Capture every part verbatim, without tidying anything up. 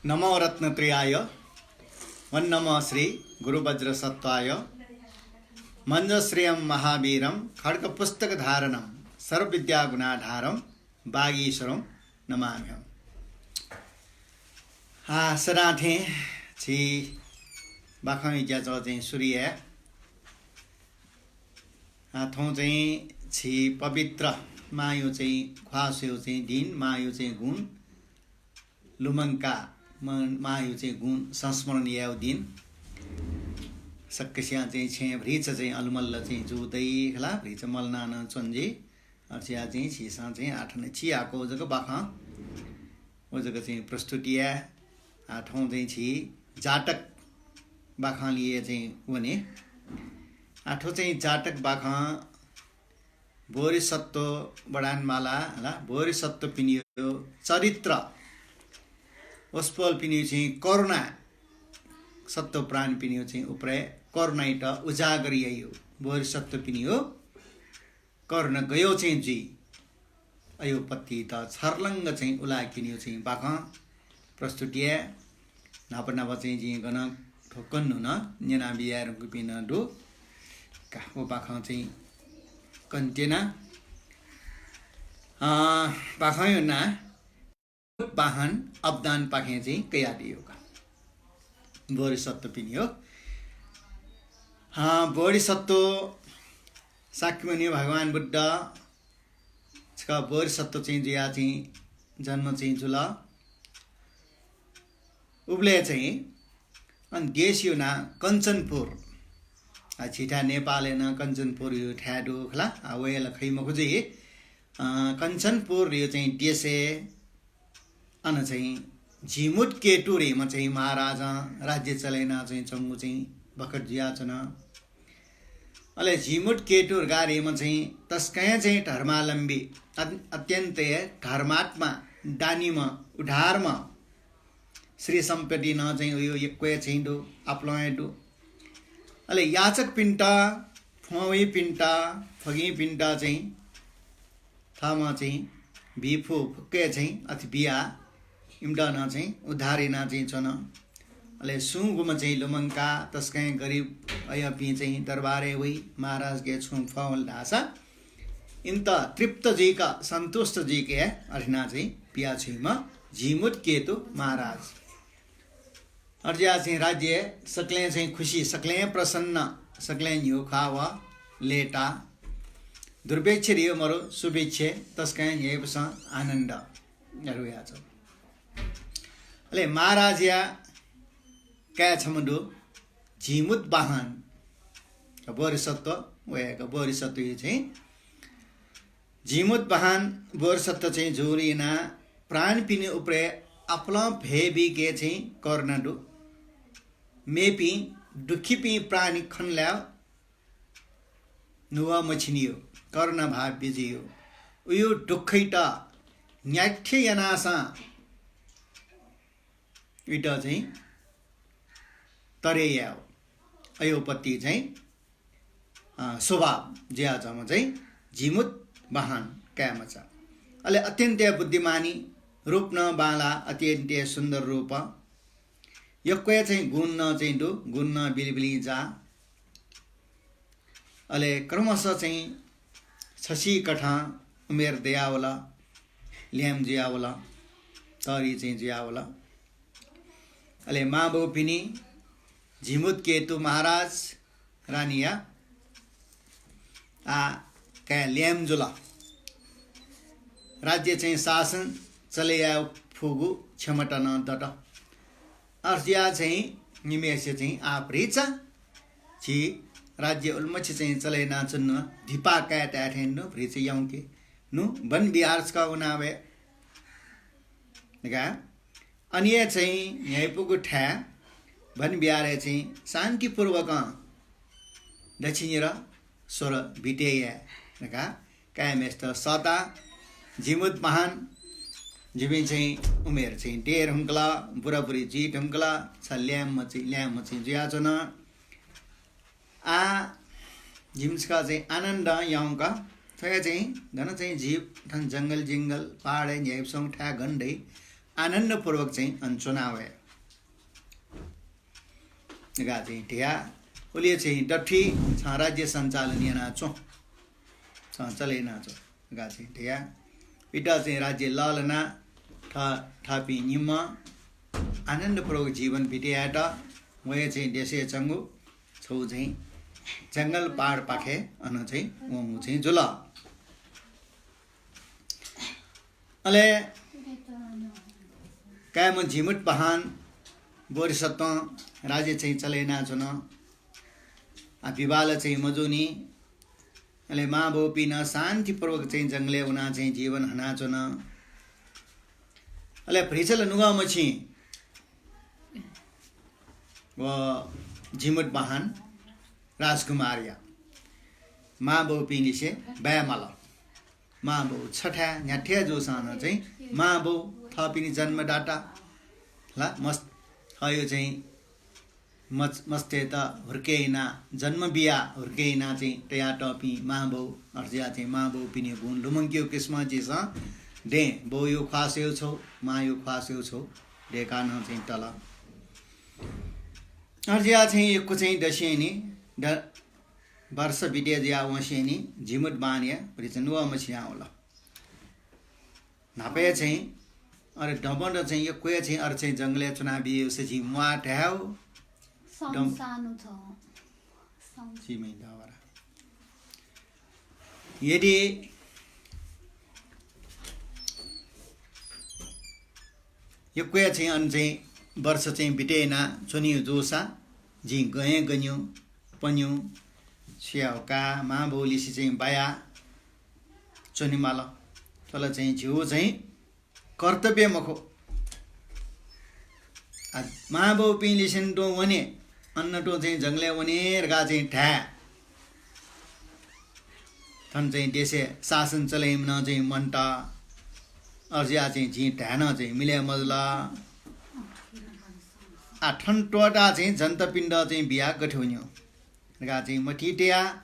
नमो रत्नत्रयाय, वन्नम श्री गुरुवज्रसत्त्वाय, मञ्जश्रियं महावीरं खड्गपुस्तकधारणं सर्वविद्यागुणाधारं वागीश्वरं नमाम्यहम्। आ, सदां थें झी बाखंया ज्याझ्वः चाहिँ सुरु याये। आ, थौं चाहिँ झी पवित्र मांया चाहिँ ख्वाः स्वयेगु चाहिँ दिं, मांया चाहिँ गुण लुमंकाः म-, मांया चाहिँ गुण संस्मरण यायेगु दिं। सकसियां चाहिँ छेँय् भतिचा चाहिँ अलमल्ल चाहिँ जू दइ खला, भतिचा मल्लानाः नं च्वन जुइ। अथे जुयाः चाहिँ झीसं चाहिँ आः थन चिहाकःगु जक बाखं, व जक चाहिँ प्रस्तुत याये। आ, थौं चाहिँ झी जातक बाखंलिइ चाहिँ वने। आ, थ्व चाहिँ जातक बाखं बोधिसत्व वडानमाला हला, बोधिसत्वपिनियो चरित्र, वसपोलपिनियो चाहिँ करुणा, सत्त्वप्राणपिनियो चाहिँ उपरय् करुणायात उजागर याइयो, बोधिसत्वपिनियो करुणा गयो चाहिँ जुइ, अयो पतित छर्लंग चाहिँ उलाकिनियो चाहिँ बाखं प्रस्तुत याये। न्हापा न्हापा चाहिँ जिं गन थ्व कन्हय् नं न्यनाबिया धुंकूपिं नं दु। का, व बाखं चाहिँ कनेत्यना। अँ, बाखंयो नां बाहन अवदानपाखें चाहिँ कयादियो का। बोधिसत्वपिनियो। अँ, बोधिसत्व शाक्यमुनि भगवान बुद्ध छकः बोधिसत्व चाहिँ जुयाः चाहिँ जन्म चाहिँ जुल। उबलय् चाहिँ अनि देशयो नां कञ्चनपुर। आ, झीथाय् नेपालय् नं कञ्चनपुरयो थाय् दु खला। आ, वय् ला खइ मखु जुइ। अँ, कञ्चनपुरयो चाहिँ देशय् अन चाहिँ जीमूतकेतु धइम्ह चाहिँ महाराजं राज्य चले याना चाहिँ च्वंगु चाहिँ बखत जुयाच्वन। अले जीमूतकेतु धइम्ह चाहिँ तसकं चाहिँ धर्मावलम्बी, अत-, अत्यन्त धर्मात्मा, दानीम्ह, उदारम्ह, श्री सम्पत्ति नं चाहिँ उयो यक्व हे चाहिँ दु, आपालं हे दु। अले याचकपिन्त, फ्वंवइपिन्त, फ्वगिंपिन्त चाहिँ थःम्हं चाहिँ बी फु फुक्क हे चाहिँ अथे बियाः इमित नं चाहिँ उद्धार याना चाहिँ च्वन। अले सुं गुम्ह चाहिँ लुमंकाः तसकं गरिब अय्‌पिं चाहिँ दरबारय् वइ, महाराजके छुं फल धाःसा इमित तृप्त जुइक, सन्तुष्ट जुइक हे अथे याना चाहिँ पियाछ्वइम्ह जीमूतकेतु महाराज। अथे जुयाः चाहिँ राज्य सकलें चाहिँ खुसी, सकलें प्रसन्न, सकलें न्ह्यू ख्वाः व लय्‌ताः। दुर्भिक्ष धइगु मरु, सुभिक्ष, तसकं न्ह्यइपुसे आनन्द। अथे जुयाच्वन। अले महाराजया काय् छम्ह दु, जीमूतवाहन। बोधिसत्व, वय्‌कः बोधिसत्वयो चाहिँ जीमूतवाहन बोधिसत्व चाहिँ जूगुलिं यानाः प्राणीपिनि उपरय् आपालं भय बीके चाहिँ करुणा दु। मेपिं दुःखीपिं प्राणी खनलाय् नुगः मछिनियो, करुणा भाव बिजियो। उयो दुःखयात न्याय्‌खे यानासां उइत चाहिँ तरे यायेगु। अयो पति चाहिँ, अ, स्वभाव जुयाच्वंम्ह चाहिँ जीमूतवाहन काय्‌मचा। अले अत्यन्त बुद्धिमानी, रूप नं बांलाः, अत्यन्त सुन्दर रूप। यक्व हे चाहिँ गुण नं चाहिँ दु, गुण नं बिलिबिलिं जाः। अले क्रमशः चाहिँ छसिकथं उमेर दयावल, ल्याय्म्ह जुयावल, तःधि चाहिँ जुयावल। अले मांबौपिनि जीमूतकेतु महाराज, रानीया आ काय् ल्याय्म्ह जुल। राज्य चाहिँ शासन चले याये फुगु क्षमता नं दत। अथे जुयाः चाहिँ निम्हय्‌सित चाहिँ आः भतिचा झी राज्य उलिमछि चाहिँ चले यानाच्वनेनु, धिपा काय् ताये थें नु, भतिचा यंके नु, वन विहार छकः वना वये धकाः अन हे चाहिँ न्ह्यइपुगु थाय् वन विहारय् चाहिँ शान्तिपूर्वकं दच्छिनिर स्वः बिते याये धकाः काय्‌म्हेसित सःताः जीमूतवाहन, जिमि चाहिँ उमेर चाहिँ दये धुंकल, बुराबुरी जुइ धुंकल, छ ल्याय्म्ह चाहिँ, ल्याय्म्ह चाहिँ जुयाच्वन। आः जिमि छकः चाहिँ आनन्दं यंक, थ्व हे चाहिँ गन चाहिँ जीव थन जंगल जिंगल पहाडय् न्ह्यइपुसे थाय् गन दइ, आनन्दपूर्वक चाहिँ अन च्वना वये धकाः चाहिँ धया। उलि चाहिँ दथुइ छं राज्य सञ्चालन याना च्वँ, छं चले याना च्वँ धकाः चाहिँ धया। इमित चाहिँ राज्य लःल्हाना थ थःपिं निम्ह आनन्दपूर्वक जीवन बिते यायेत वया चाहिँ देशय् च्वंगु छगू चाहिँ जंगल पहाडपाखे अन चाहिँ वंगु चाहिँ जुल। अले काय्म्ह जिमुतवाहन बोधिसत्वं राज्य चाहिँ चले यानाच्वन। आ, विवाह ला चाहिँ मजूनि। अले मांबौपिं नं शान्तिपूर्वक चाहिँ जंगलय् वनाः चाहिँ जीवन हनाच्वन। अले भ्रिचल नुगःमछि व जिमुतवाहन राजकुमारया मांबौपिं लिसे बाय् माल। मांबौ छथाय् न्ह्याथे जूसां नं चाहिँ मांबौ थःपिनि जन्मदाता ला मस्त थयो चाहिँ मच-, मस्तय्त हुर्के याना, जन्म बिया हुर्के याना चाहिँ तयातःपिं मांबौ, अथे जुया चाहिँ मांबौपिनि गुण लुमंकेगु किसिमं झीसं दँय् बौयो ख्वाः स्वयेगु छौ, मांयो ख्वाः स्वयेगु छौ, दय्काः नं चाहिँ तल। अथे जुया चाहिँ यक्व चाहिँ दसेंनि द-, वर्ष बिते जुया वंसेंनि जिमुतवाहनया भ्रिच नुगःमछि यां वल। न्हापा चाहिँ अरे दबं द चाहिँ यक्व चाहिँ अरे चाहिँ जंगलय् च्वना बियोसे झी म्वाः धायेगु। सं दम- सानो छ। सं- झी मै दवरा। यदि यक्व चाहिँ अन चाहिँ वर्ष चाहिँ बिते याना च्वनी जूसा जिं गय् गन्यु, पन्यु, सुयाव का, मांबौ लिसे चाहिँ बाया च्वने माल। थ्व ला चाहिँ झीगु चाहिँ कर्तव्य मखु। आ, मांबौपिं लिसें तुं वने, अन तुं चाहिँ जंगलय् वने धकाः चाहिँ धाये। थन चाहिँ देशय् शासन चले याइम्ह नं चाहिँ मन्त। अथे जुया चाहिँ जिं धाये नं चाहिँ मिले मजुल। आ, थन त्वःता चाहिँ जनतापिन्त चाहिँ बिया गथे वन्यु धकाः चाहिँ मतिइ तया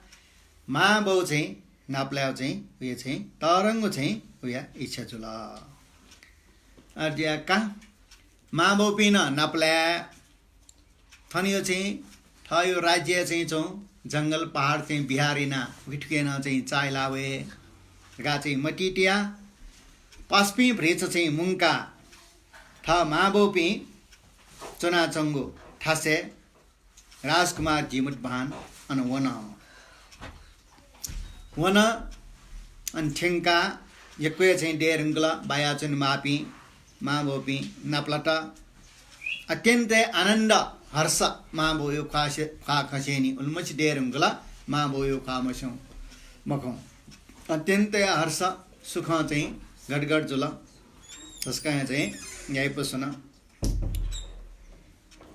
मांबौ चाहिँ नापलायेगु चाहिँ उया चाहिँ तःधंगु चाहिँ उया इच्छा जुल। अथे जुया का मांबौपिं नं नापलाये। थनयो चाहिँ थःयो राज्य चाहिँ च्वं जंगल पहाड चाहिँ बिहार याना उखे थुखे नं चाहिँ चाःहिला वये धकाः चाहिँ मतिइ तया पासापिं भ्रिच चाहिँ मुंका थः मांबौपिं च्वनाच्वंगु थासय् राजकुमार जिमुतवाहन अन वन। वन, अन थ्यंकाः यक्व चाहिँ दये धुंकल। बाया च्वनेमाःपिं मांबौपिं नापलात। अत्यन्तय् आनन्द हर्ष मांबौयो ख्वाः से-, ख्वाः खसेंनि उलिमछि दये धुंकल। मांबौयो ख्वाः मस्यं मखं अत्यन्तय् हर्ष सुखं चाहिँ गदगद जुल। तसकं चाहिँ न्ह्याइपुसे वन।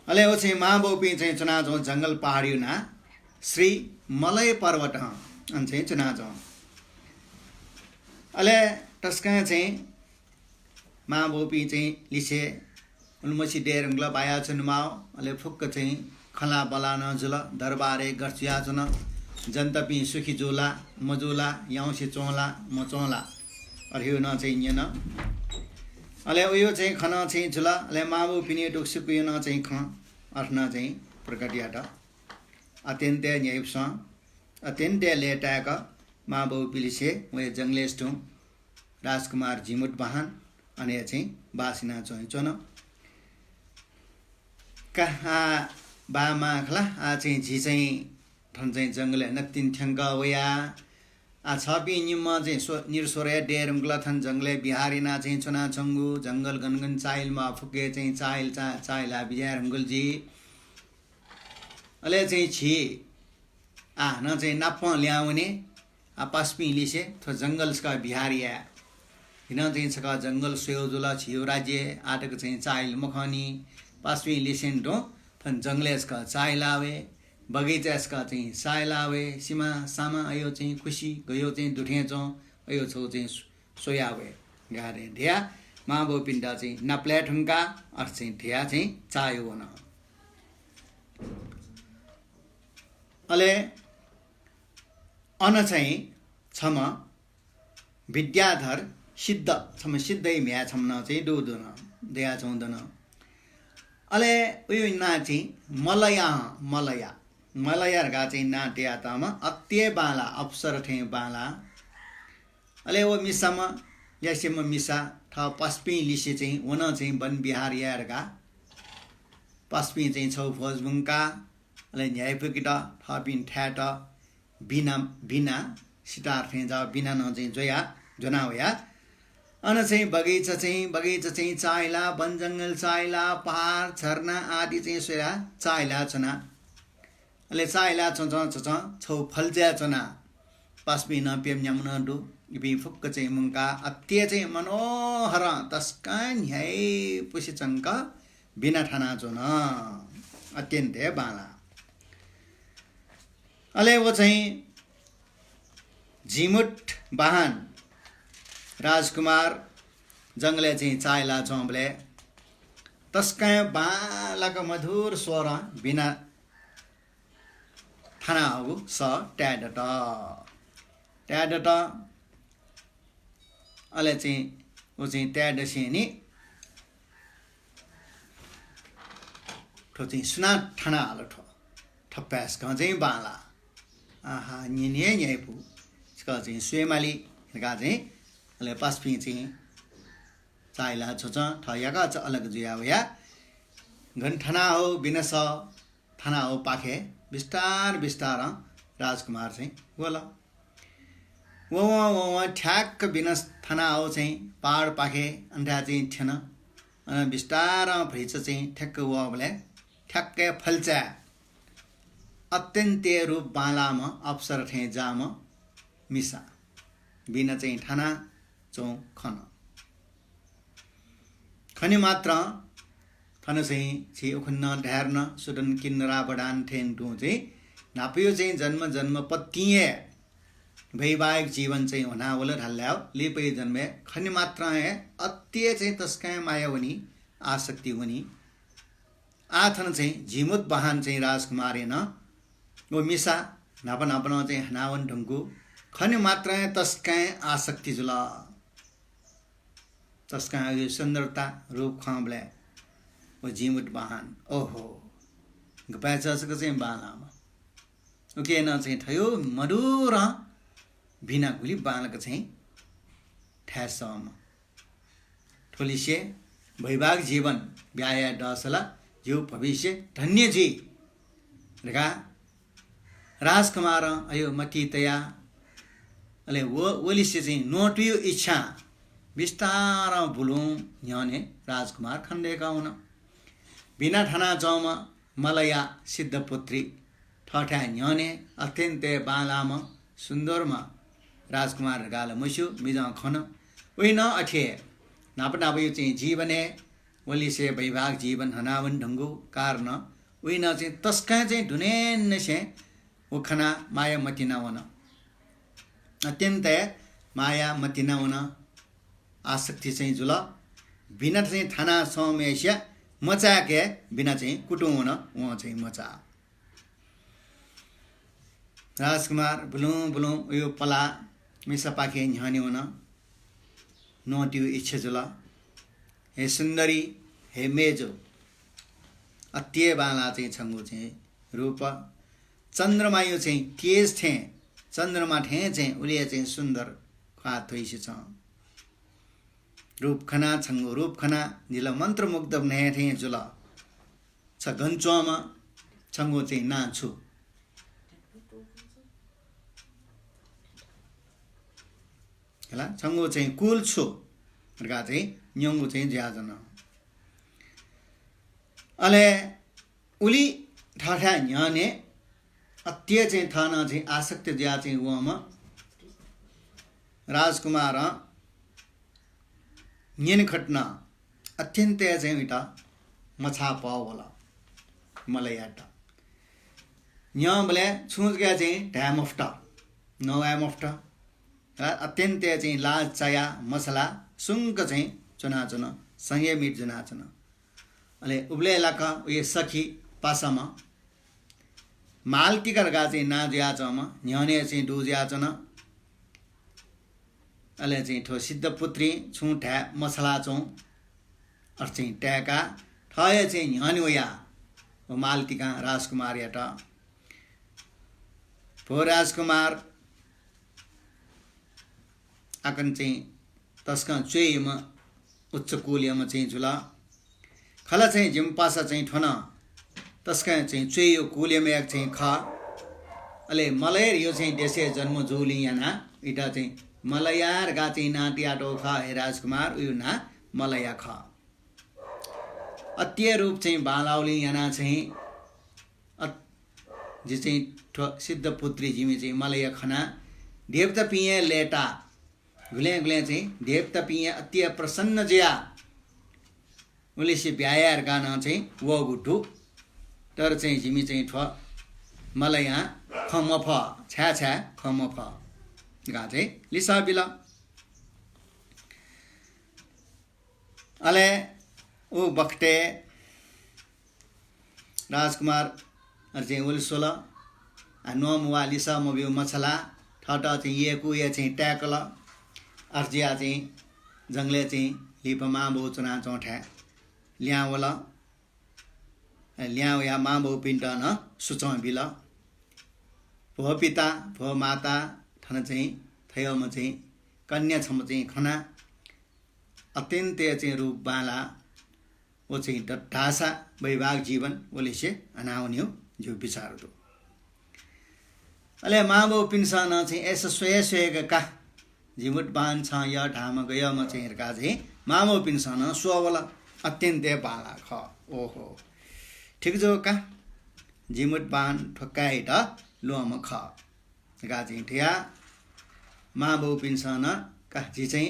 अले व चाहिँ मांबौपिं चाहिँ च्वनाच्वं जंगल पहाडयो नां श्री मलय पर्वतं अन चाहिँ च्वनाच्वं। अले तसकं चाहिँ मांबौपिं चाहिँ लिसे उलिमछि दये धुंकल, बाया च्वनेमाः। अले फुक्क चाहिँ खँल्हाबल्हा नं जुल, दरबारय् गथे जुयाच्वन, जनतापिं सुखी जुला मजुला, याउँसे च्वंला मच्वंला, अथे नं चाहिँ न्यन। अले उयो चाहिँ खँ नं चाहिँ जुल। अले मांबौपिनि दुःखसुखयो नं चाहिँ खँ अथे नं चाहिँ प्रकट यात। अत्यन्तय् न्ह्याइपुसे वन, अत्यन्तय् लय्ताय्क मांबौपिं लिसे वया जंगलय् तुं राजकुमार जिमुतवाहन अन हे चाहिँ बास यानाच्वंच्वन। का, आ, बाः मां खला, आ, चाहिँ झी चाहिँ थन चाहिँ जंगलय् नकतिनि थ्यंकः वया। आ, छःपिं निम्हं चाहिँ स्व-, निर स्वरय् दये धुंकल, थन जंगलय् बिहार यानाः चाहिँ च्वनाच्वंगु, जंगल गन गन चाःहिलेमाः फुक्क हे चाहिँ चाःहिल, चा-, चाःहिला बिज्याये धुंकल जुइ। अले चाहिँ झी आः हानं चाहिँ नापं ल्याहां वने। आ, पासापिं लिसे थ्व जंगल छकः बिहार याये। झीनं चाहिँ छकः जंगल स्वयेगु जुल, झीयो राज्य आःतक चाहिँ चाःहिल मखंनि। पासापिं लिसें तुं थन जंगलय् छकः चाःहिला वये, बगैँचाय् छकः चाहिँ चाःहिला वये, सिमा सामा अयो चाहिँ खुसि गयो चाहिँ दुथें च्वं, अयो छगू चाहिँ स्वया वये धकाः धया मांबौपिन्त चाहिँ नापलाये धुंकाः अथे चाहिँ धया चाहिँ चाःह्यू वन। अले अन चाहिँ छम्ह विद्याधर सिद्ध, छम्ह सिद्धया म्ह्याय् छम्ह नं चाहिँ दु दुन। दयाच्वंगु दु नं। अले उयो नां चाहिँ मलया हं, मलया। मलया धकाः चाहिँ नां तयातःम्ह अति हे बांला, अप्सरा थें बांला। अले व मिसाम्ह, ल्यासेम्ह मिसा, थः पासापिं लिसे चाहिँ व नं चाहिँ वन विहार याये धकाः पासापिं चाहिँ छगू फौज मुंकाः, अले न्ह्याइपुकेत थःपिं थाय्‌त बिना, बिना, सितार थें जाःगु बिना नं चाहिँ ज्वया, ज्वना वया। अन चाहिँ बगैँचा चाहिँ, बगैँचा चाहिँ चाःहिला, वनजंगल चाःहिला, पहाड, झरना आदि चाहिँ स्वया चाःहिला च्वना। अले चाःहिला च्वंच्वं च्वंच्वं छगू फल्चाय् च्वना। पासापिं नं प्यम्ह न्याम्ह नं दु। इपिं फुक्क चाहिँ मुंकाः अति हे चाहिँ मनोहरं तसकं न्ह्याइपुसे च्वंक बिना थानाच्वन। अत्यन्त हे बांला। अले व चाहिँ जीमूतवाहन राजकुमार जंगलय् चाहिँ चाःहिला च्वंबलय् तसकं बांलाक मधुर स्वरं बिना थानाहःगु सः ताये दत। ताये दत। अले चाहिँ व चाहिँ ताये दसेंलि थ्व चाहिँ सुनां थानाहल थ्व? थपाय्‌सकं चाहिँ बांला। आहा, न्यने हे न्ह्याइपु। छकः चाहिँ स्वयेमाली धकाः चाहिँ अले पासापिं चाहिँ चाःहिला च्वंच्वं थः याकःचा अलग जुया वया। गन थानाहःगु बिना सः थानाहःगु पाखे बिस्तार बिस्तारं राजकुमार चाहिँ वल। ववं ववं ठ्याक्क बिना थानाहःगु चाहिँ पहाड पाखे अन थाय् चाहिँ थ्यन। अन बिस्तारं भतिचा चाहिँ ठ्याक्क वःबलय् ठ्याक्कै फल्चाय् अत्यन्त हे रूप बांलाःम्ह अप्सरा थें जाःम्ह मिसा बिना चाहिँ थानाच्वंगु खन। खने मात्रं थन चाहिँ झी उखुन्हु धायेधुन सुदन किन्नरा बडान थें तुं चाहिँ न्हापाया चाहिँ जन्म जन्मपतिं हे वैवाहिक जीवन चाहिँ ह्वनावल धाल धाःसा लिपाया जन्मय् खने मात्रं हे अति हे चाहिँ तसकं माया वनी, आसक्ति वनी। आः थन चाहिँ जीमूतवाहन चाहिँ राजकुमारया नं व मिसा न्हापा न्हापा नं चाहिँ हनावने धुंकूगु खने मात्रं हे तसकं आसक्ति जुल। तसकं उगु सुन्दरता रूप खंबलय् व जीमूतवाहन, ओहो, गपाय् चःचःक चाहिँ बांलाःम्ह। उकिं नं चाहिँ थ्व मधुरं बिना गुलि बांलाक चाहिँ थाय् सःम्ह। थ्वलिसे वैवाहिक जीवन ब्याहा याये दःसा ला जिगु भविष्य धन्य जुइ धकाः राजकुमारं अयो मतिइ तयाः, अले व, वलिसे चाहिँ नवायेगु इच्छां बिस्तारं बुलुं न्ह्यःने राजकुमार खनेदय्‌कः वन। बिना थानाच्वंम्ह मलया सिद्धपुत्री थःथाय् न्ह्यःने अत्यन्त हे बांलाःम्ह सुन्दरम्ह राजकुमार धकाः ला मस्यू, मिजं खन। उइ नं अथे हे न्हापा न्हापाया चाहिँ जीवनय् वलिसे वैवाहिक जीवन हनावने धुंकूगु कारणं उइ नं चाहिँ तसकं चाहिँ दुनेंनिसें व खनाः माया मतिना वन। अत्यन्त हे माया मतिना वन, आसक्ति चाहिँ जुल। बिना चाहिँ थाना सःम्हेसिया मचाय्‌के बिना चाहिँ कुतुं वन, वं चाहिँ मचाः। राजकुमार बुलुं बुलुं उयो पलाः मिसापाखे न्ह्यःने वन। नवायेगु इच्छा जुल। हे सुन्दरी, हे मेजु, अति हे बांलाः चाहिँ छंगु चाहिँ रूप। चन्द्रमाया चाहिँ तेज थें, चन्द्रमा थें चाहिँ उलि हे चाहिँ सुन्दर ख्वाः थ्वइसे च्वं। रूप खनाः, छंगु रूप खनाः जिं ला मन्त्रमुग्ध नये थें जुल। छ गन च्वंम्ह, छंगु चाहिँ नां छु? हला, छंगु चाहिँ कुल छु धकाः चाहिँ न्यंगु चाहिँ जुयाच्वन। अले उलि थःथाय् न्ह्यःने अति हे चाहिँ थनं चाहिँ आसक्त जुयाः चाहिँ वंम्ह राजकुमारं न्यनेखत नं अत्यन्त हे चाहिँ उइत मछाः पः वल मलयात। न्यंबलय् छुं जक चाहिँ धाये मफुत, नवाये मफुत। अत्यन्त हे चाहिँ लाज चायाः मछालाः सुंक चाहिँ च्वनाच्वन, संयमित जुनाच्वन। अले उबलय् लाक्क उया सखी पासाम्ह मालतिका धकाः चाहिँ नां जुयाच्वंम्ह न्ह्यःने चाहिँ दु जुयाच्वन। अले चाहिँ थ्व सिद्धपुत्रीं छुं धाये मछालाच्वं। अथे चाहिँ ताय्‌काः थः हे चाहिँ न्ह्यःने वयाः व मालतिकां राजकुमारयात, भो राजकुमार, आकन चाहिँ तसकं च्वय्‌म्ह उच्च कुलयाम्ह चाहिँ जुल। खला चाहिँ जिमि पासा चाहिँ थ्व नं तसकं चाहिँ च्वय्‌या कुलयाम्ह चाहिँ खः। अले मलय धइगु चाहिँ देशय् जन्म जूगुलिं यानाः इमित चाहिँ मलया धकाः चाहिँ नां तयातःगु खः हे राजकुमार, उगु नां मलया खः। अथे रूप चाहिँ बांलाःगुलिं यानाः चाहिँ अ-, जि चाहिँ थ्व सिद्धपुत्री जिमि चाहिँ मलया खनाः देवतापिं हे लय्‌ताः। गुलें गुलें चाहिँ देवतापिं हे अति प्रसन्न जुयाः उलिसे ब्याहा याये धकाः नं चाहिँ वःगु दु। तर चाहिँ जिमि चाहिँ थ्व मलयां खँ मफः, छाय् छाय् खँ मफः धकाः चाहिँ लिसः बिल। अले उ बखतय् राजकुमार अले चाहिँ वलि स्वल। आ, न्वंम्ह वा लिसः मब्यू मछालाः थःत चाहिँ यय्‌कू हे चाहिँ ताय्‌कल। अथे जुयाः चाहिँ जंगलय् चाहिँ लिपा मांबौ च्वनाच्वंथाय् लिहां वल। लिहां वयाः मांबौपिन्त नं सुचं बिल। भो पिता, भो माता, थन चाहिँ थय्‌म्ह चाहिँ कन्या छम्ह चाहिँ खना। अत्यन्त हे चाहिँ रूप बांलाः व चाहिँ द-, धाःसा वैवाहिक जीवन वलिसे हनावनेगु जिगु बिचार दु। अले मांबौपिन्सं नं चाहिँ अय्‌सा स्वये स्वयेका का, जिमुतवाहन छं यः धाःम्ह गय्‌म्ह चाहिँ धकाः चाहिँ मांबौपिन्सं नं स्वः वल। अत्यन्त हे बांलाः खः। ओहो, ठीक जू का, जिमुतवाहन थ्व काय्‌यात ल्वःम्ह खः धकाः चाहिँ धयाः मांबौपिन्सं नं का, जि चाहिँ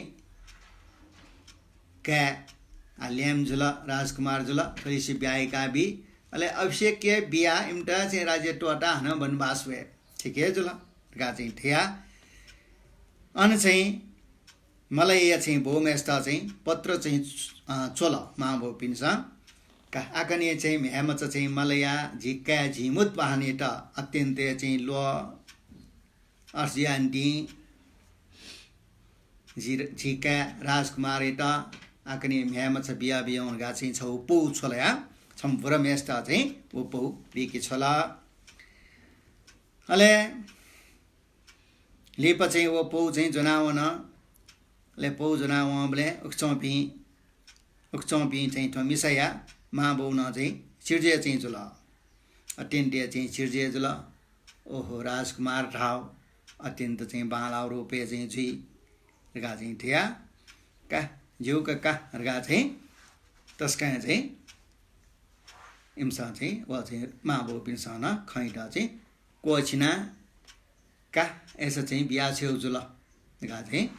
काय्, आ, ल्याय्‌म्ह जुल, राजकुमार जुल, थ्वलिसे ब्याहा याकाबी। अले अभिषेक हे बियाः इमित चाहिँ राज्य त्वःताः हानं वनवास वये। ठीक हे जुल धकाः चाहिँ धयाः अन चाहिँ मलया चाहिँ बौम्हय्‌सित चाहिँ पत्र चाहिँ, अ, च्वल मांबौपिन्सं। का, आकने चाहिँ म्ह्याय्‌मचा चाहिँ मलया, जि काय् जिमुतवाहनयात अत्यन्त हे चाहिँ ल्वः, अथे जुयाः निंतिं जि, जि काय् राजकुमारयात आकने म्ह्याय्‌मचा बियाबियौं धकाः चाहिँ छगू पौ छ्वल या, छम्ह बुराम्हय्‌सित चाहिँ व पौ बिके छ्वल। अले लिपा चाहिँ व पौ चाहिँ ज्वनावन। अले पौ ज्वनावंबलय् उखुच्वंपिं, उखुच्वंपिं चाहिँ थ्व मिसाया मांबौ नं चाहिँ चिर्जय चाहिँ जुल। अत्यन्त हे चाहिँ चिर्जय जुल। ओहो, राजकुमार धाव, अत्यन्त चाहिँ बांलाव रूपय् चाहिँ जुइ धकाः चाहिँ धयाः का, ज्यू का का धकाः चाहिँ तसकं चाहिँ इमिसं चाहिँ व चाहिँ मांबौपिन्सं नं खँयात चाहिँ क्वःछिनाः का, अय्‌सा चाहिँ बिया छ्वयेगु जुल धकाः चाहिँ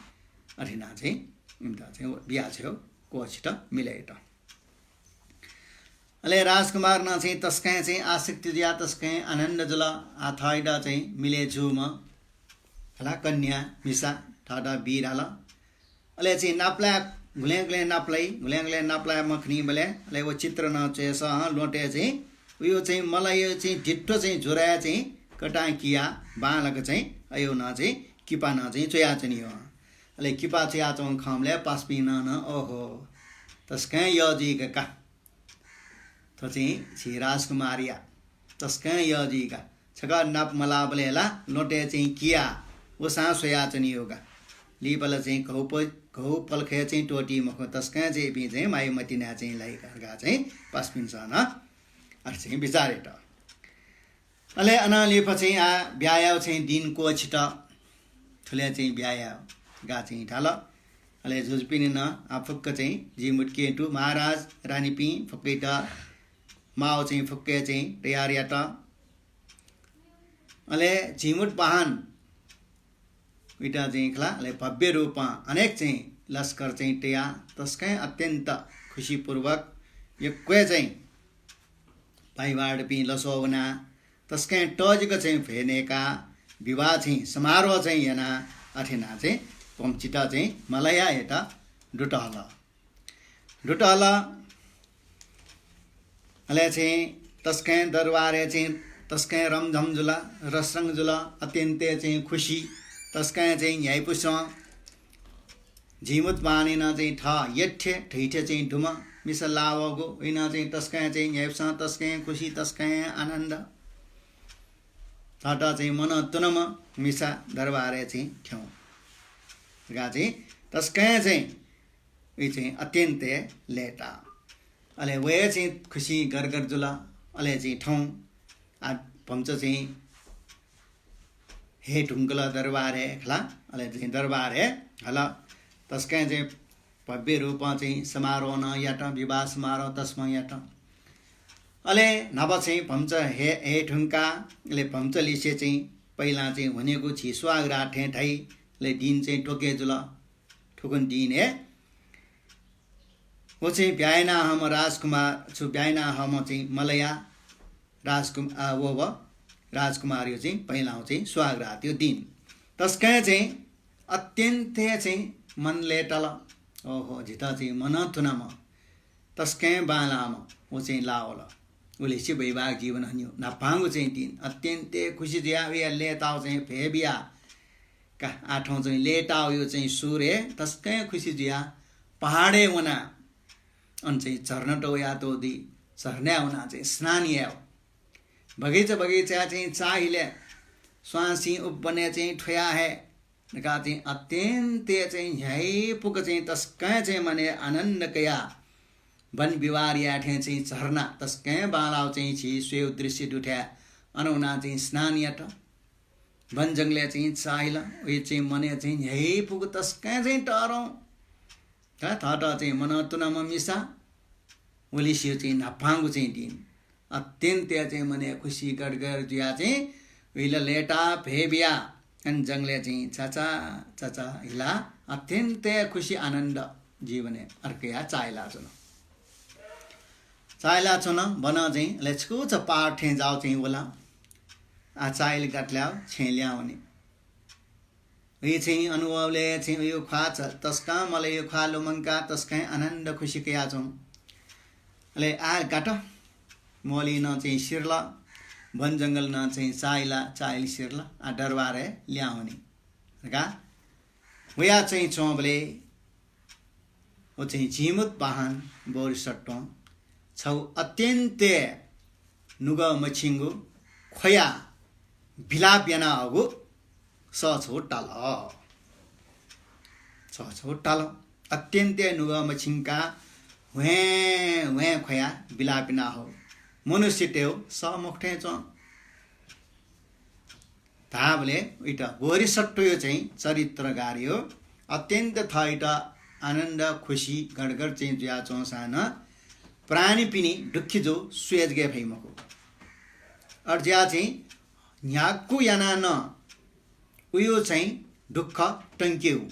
अथे यानाः चाहिँ इमित चाहिँ बिया छ्वयेगु क्वःछित मिलय्‌यात। अले राजकुमार नं चाहिँ तसकं चाहिँ आसक्ति जुयाः तसकं आनन्द जुल। आ, थःयात चाहिँ मिलय् जूम्ह खला कन्या मिसा थःत बी धाल। अले चाहिँ नापलाये, गुलें गुलें नापलाइ, गुलें गुलें नापलाये मखनीबलय् अले व चित्र नं च्वय्‌सं ल्वहँतय् चाहिँ उयो चाहिँ मलया चाहिँ दिट्ठो चाहिँ ज्वरय् चाहिँ कटां कियाः बांलाक चाहिँ अयो नं चाहिँ किपा नं चाहिँ च्वयाच्वनीगु। अले किपा च्वयाच्वंगु खंबलय् पासापिं नं, ओहो, तसकं यः जुइका का। थ्व चाहिँ झी राजकुमारया तसकं यः जुइका। छकः नाप मलाःबलय् ला ल्वहँतय् चाहिँ कियाः वसां स्वयाच्वनीगु का। लिपा ला चाहिँ घौ प-, घौ पलखय् चाहिँ त्वःती मखु, तसकं चाहिँ इपिं चाहिँ मायामतिनाय् चाहिँ लाइका धकाः चाहिँ पासापिन्सं नं अथे चाहिँ बिचार यात। अले अनं लिपा चाहिँ आ ब्याहा यायेगु चाहिँ दिं क्वःछित, थुलय् चाहिँ ब्याहा यायेगु धकाः चाहिँ धाल। अले जुजुपिनि नं आ फुक्क चाहिँ जिमुतकेतु महाराज, रानीपिं फुक्कयात माव चाहिँ फुक्कय् चाहिँ तयार यात। अले जिमुतवाहन उइत चाहिँ खला, अले भव्य रूपं अनेक चाहिँ लस्कर चाहिँ तयाः तसकं अत्यन्त खुसीपूर्वक यक्व हे चाहिँ भाइभाडपिं लसो वनाः तसकं तःजिक चाहिँ भ्वय् नयेकाः विवाह चाहिँ समारोह चाहिँ यानाः अथे यानाः चाहिँ वंचित चाहिँ मलयायात दुत हल। दुत हल। अले चाहिँ तसकं दरबारय् चाहिँ तसकं रमझम जुल, रसरङ जुल, अत्यन्त हे चाहिँ खुसी, तसकं चाहिँ न्ह्याइपुसे झिमुतवाहनय् नं चाहिँ थः यठ्ठे धैठे चाहिँ दुम्ह मिसा लाः वःगु, उइनं चाहिँ तसकं चाहिँ न्ह्याइपुसे तसकं खुसी, तसकं आनन्द। थःत चाहिँ मनं तुनम्ह मिसा दरबारय् चाहिँ थ्यं। का चाहिँ तसकं चाहिँ उइ चाहिँ अत्यन्त लय्ताः। अले वया चाहिँ खुसी गरगर जुल। अले चाहिँ थौं आ भम्चा चाहिँ हये धुंकल दरबारय् खला। अले चाहिँ दरबारय् हल। तसकं चाहिँ भव्य रूपं चाहिँ समारोह नं यात, विवाह समारोह तसकं यात। अले न्हापा चाहिँ भम्चा हये, हये धुंका, अले भम्चालिसे चाहिँ पहिलां चाहिँ ह्वनेगु झी स्वागरात थें धाइ। अले दिं चाहिँ त्वके जुल। थुकुन दिं हे व चाहिँ ब्याहा याना हःम्ह राजकुमार, छु ब्याहा याना हःम्ह चाहिँ मलया राजकुम-, आ, व, व राजकुमारयो चाहिँ पहिलां चाहिँ स्वागरातयो दिं। तसकं चाहिँ अत्यन्त चाहिँ मन लय्ताल। ओहो, जितः चाहिँ मनं तुनाम्ह, तसकं बांलाःम्ह व चाहिँ लाः वल। उलिसे वैवाहिक जीवन हन्यु न्हापांगु चाहिँ दिं। अत्यन्त खुसी जुया उया लय्ताःगु चाहिँ भ्वय् बिया। का, आः थौं चाहिँ लय्ताःगुयो चाहिँ सुरय् तसकं खुसी जुया पहाडय् वना। अन चाहिँ झरना त वयातःगु दइ, झरनाय् वना चाहिँ स्नान यायेगु। बगैँचा बगैँचाय् चाहिँ चाःहिलय् स्वांसिं उब्बनय् चाहिँ थ्वया हये धकाः चाहिँ अत्यन्त चाहिँ न्ह्याइपुक चाहिँ तसकं चाहिँ मनय् आनन्द कयाः वन विहार याये थें चाहिँ झरना तसकं बांलाःगु चाहिँ झी स्वयेगु दृश्य दुथाय् अन वनाः चाहिँ स्नान यात। वन जंगलय् चाहिँ चाःहिल। उइ चाहिँ मनय् चाहिँ न्ह्याइपुक तसकं चाहिँ तःधं। का, थःत चाहिँ मनं तुनाम्ह मिसा, उलिसे चाहिँ न्हापांगु चाहिँ दिं। अत्यन्त चाहिँ मनय् खुसी गदगद जुया चाहिँ उइला लय्ताः भ्वय् बिया अन जंगलय् चाहिँ चाचा चाचा हिला अत्यन्त खुसी आनन्द जीवनय् अर्कया चाःहिला च्वन। चाःहिला च्वन, वन चाहिँ अले छकूचा पहाड थें जाःगु चाहिँ वल। आ चाःहिल गातल्याः छेँ ल्याहां वनी। उइ चाहिँ अनुभवले चाहिँ उयो ख्वाः च-, तसकं मलयो ख्वाः लुमंकाः तसकं आनन्द खुसी कयाच्वं। अले आ गात, मलि नं चाहिँ सिरल, वन जंगल नं चाहिँ चाःहिला, चाःहिल सिरल, आ दरबारय् ल्याहां वनी। का, वया चाहिँ च्वंबलय् व चाहिँ झिमुतवाहन बोधिसत्वं छगू अत्यन्त नुगः मछिंगु ख्वया विलाप याना हःगु सः छगू ताल। सः छगू ताल। अत्यन्त नुगः मछिंका ह्वें ह्वें ख्वया विलाप याना हःगु मनुष्यतय् सः मखु थें च्वं। धाःबलय् उइत बोधिसत्वयो चाहिँ चरित्र गाह्रयो अत्यन्त थःइत आनन्द खुसी गदगद चाहिँ जुयाच्वंसां नं प्राणीपिनि दुःखी जू स्वये जक फइ मखु। अथे जुया चाहिँ न्ह्याक्व याना नं उयो चाहिँ दुःख तंकेगु।